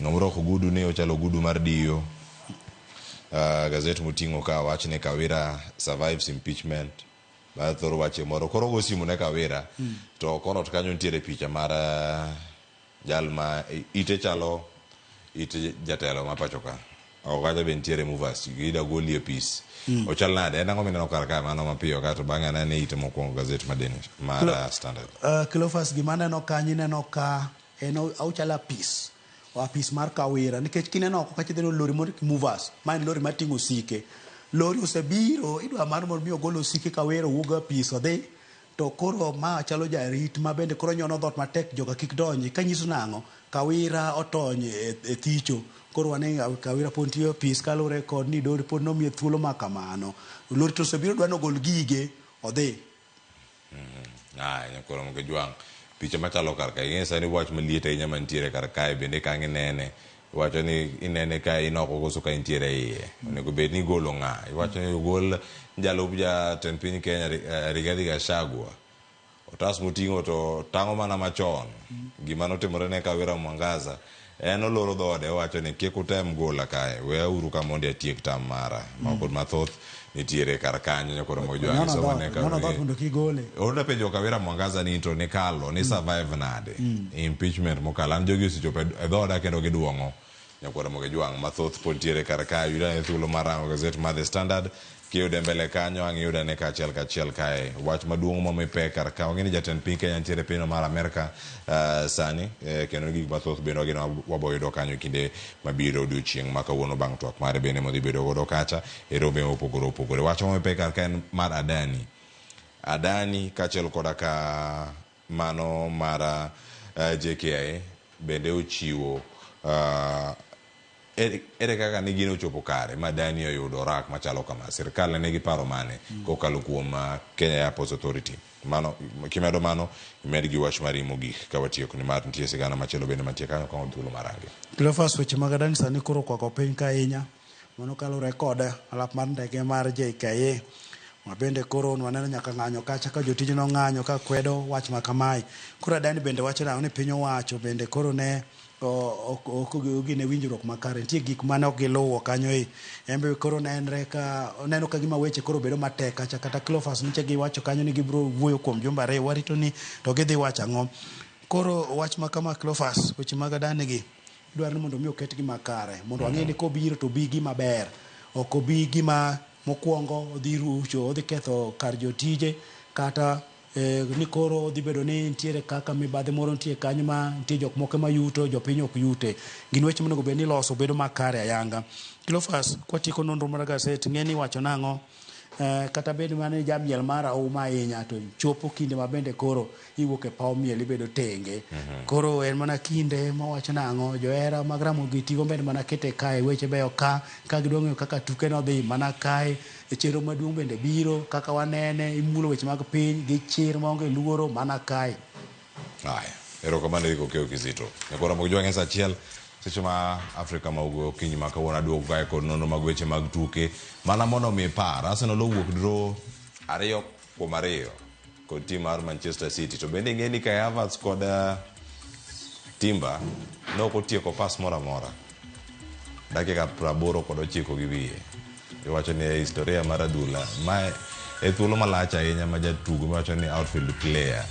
Ng'ama orwako ogudu ni ochalo ogudu mar diyo. Gazet moting'o ka wach ni Kawira survives impeachment. Bang' thoro wache moro. Koro ogo simu ne Kawira. To konot kanyo nitiere picha mar jal ma ite chalo it jatelo ma pacho ka. Oko kacha be nitiere movers. Gida golie pis. Ochal nade? En ang'o mineno kar kae mano mapiyo kae to bang'e anene ite mokwongo gazet mar Daily mar Standard. Cleophas, gima aneno kanyo ineno ka en ochalo apis. Apis mar Kawira nikech kineno oko kacha idhi lori moro movers, ma en lori mating'o osike. Lori osebiro idwa mar mondo mi ogol osike Kawira owuog e apis odhi, to koro ma chalo jarit ma bende koro nyono dhoot matek joka kik donji. Kanyiso nang'o? Kawira otony e thicho. Koro waneno Kawira pod nitie e apis kaluwore kod ni Dori pod nomiye thuolo ma kamano. Lori to osebiro dwa ni ogol gige odhi. Aya, nyakoro Mokejwang', picha machalo kar kae, ing'e sani wach maliet ahinya mantiere kar kae bende kang' inene, iwacho ni inene ka in oko koso ka intiere e iye. Onego bed ni igolo ng'a? Iwacho ni ogol jalup jatend piny Kenya Rigathi Gachagua. Otas moting'o to tang'o mana machon. Gima notimore ne Kawira Mwangaza, en oloro dhoode owacho ni kik utem gola kae, weyauru ka mondo atiek tam mara. Moko mathoth nitiere kar kanyo nyakoro Mokejwang' Nyono isomo dhoot, ne nyono dhoot mondo kik gole. Oda penjo Kawira Mwangaza ni to nikalo, ni survive nade? Impeachment mokalo. An jogi osechopo e dhoda kendo giduong'o. Nyakwara Mokejwang' mathoth pod nitiere kar kae. Yud ane thuolo mar rango gazet mar The Standard. Kiyude mbele kanyo, ang' iyud ane kaachiel kachiel kae. Wach maduong' momi pek kar ka. Wang'e ni jatend piny Kenya nitiere e pinyno mar Amerka sani. Kendo gik mathoth bende wageno wabo yudo kanyo kinde mabiro odiochieng' ma kawuono bang' twak mare bende modhi bedo godo kacha e rombe mopogore opogore. Wach momi pek kar ka en mar Adani. Adani kaachiel koda ka mano mar JKIA bende ochiwo ere kaka ni gino ochopo kare ma Adani oyudo rak machalo kama. Sirkal ne nigi paro mane kokalo kuom Kenya Airports Authority. Mano kimedo mano imed gi wach mari mogik ka watieko ni mar nitie sigana machielo bende mantie kanyo ka thuolo marange. Cleophas, weche mag Adani sani koro okwako piny ka ahinya. Mano kaluwore kod alap mar ndege mar JKIA ma bende koro waneno nyaka ng'anyo kacha ka jotije nong'anyo ka kwedo wach ma kamae. Koro Adani bende wacho nang'o ni piny owacho bende koro ne ok gine winjruok makare. Nitie gik mane ok giluwo kanyo e. En be koro nenre ka oneno ka gima weche koro bedo matek kacha kata Cleophas nyicha giwacho kanyo ni gibiro wuoyo kuom jumbe ariyo. Warito ni to gidhi wacho ang'o. Koro wach ma kama Cleophas, weche mag Adani gi idwaro ni mondo mi oketgi makare mondo wang'e ni kobiro to obi gima ber, ok obi gima mokwongo odhi rucho, odhi ketho kar jotije kata ni koro odhi bedo ni nitiere kaka mibadhi moro nitie kanyo ma nitie jok moko mayuto jopiny ok yute. Gin weche monego bed ni iloso bedo makare ayanga. Cleophas, kwatieko nonro mar gaset, ng'e ni iwacho nang'o? Kata bed mana ni jamiel mar auma ahinya to chopo kinde ma bende koro iwuok e paw miel ibedo tenge. Koro en mana kinde mawacho nang'o, johera mag Ramogi Tigo bende mana kete kae, weche beyo ka, ka gidwa ng'eyo kaka tuke nodhi mana kae, e chenro maduong' bende biro, kaka wanene, imulo weche mag piny gi chir maonge luoro mana kae. Aya, erokamano Eric Okeyo Kizito. Nyakoro Ramogi Jwang' e saa achiel seche ma Afrika ma Ugwe okinyi ma kawuono aduogo kae kod nonro mag weche mag tuke mana mondo mi ipar Arsenal owuok draw 2-2 kod tim mar Manchester City. To bende ing'e ni Kai Havertz kod Timber ne ok otieko pas moro amora dakika 89 gi wiye. Iwacho ni e historia mar adhula mae e thuolo malach ahinya ma jatugo miwacho ni outfield player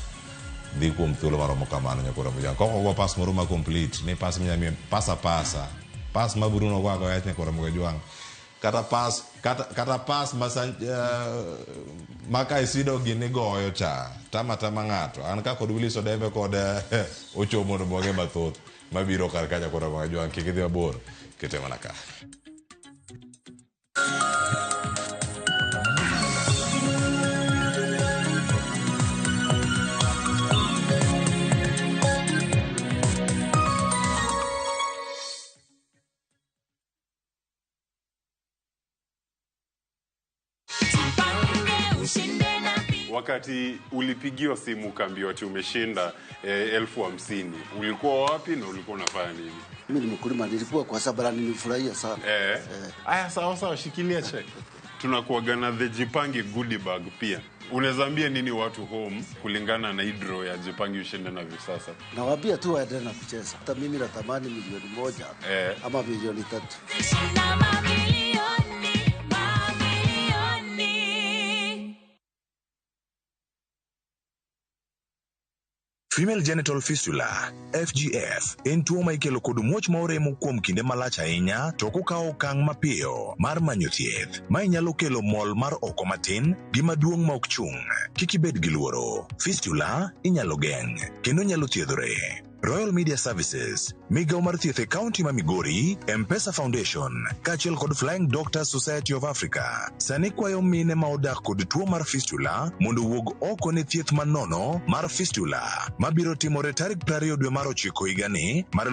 dhi kuom thuolo maromo kamano. Nyakoro Mojang kok ogo pas moro ma complete ni pas minya miyo pas apasa pas ma Bruno go agoya nyakoro Mojang kata pas kata pas ma ma Caicedo gini goyo cha tama tama ng'ato an ka kod Willis Odembe kod ochomo mondo mwang'e mathoth mabiro kar ka nyakoro Mojang kik idhi mabor kete mana ka. Wakati ulipigiwa simu ukaambiwa ati umeshinda 50,000, ulikuwa wapi na ulikuwa unafanya nini? Mimi ni mkulima, nilikuwa kwa sababu nilifurahia sana. Aya, sawa sawa, shikilia check. Tunakuaga na the Jipange goodie bag pia. Unaweza ambia nini watu home kulingana na hii draw ya Jipange ushinde na Viusasa? Nawaambia tu waendelee na kucheza. Hata mimi natamani 1 milioni ama 3 milioni. Shinda mamilioni, mamilioni. Female genital fistula FGF en tuo ma ikelo kod muoch ma oremo kuom kinde malach ahinya to ok okawo okang' mapiyo mar manyo thieth. Mae nyalo kelo mol mar oko matin gi maduong' ma ok chung'. Kik ibed gi luoro. Fistula inyalo geng' kendo nyalo thiedhore. Royal Media Services, migawo mar thieth e kaunti ma Migori, M-Pesa Foundation, kaachiel kod Flying Doctors Society of Africa, sani kwayo mine ma odak kod tuo mar fistula mondo owuog oko ne thieth manono mar fistula mabiro timore tarik 20 dwe mar ochiko higani mar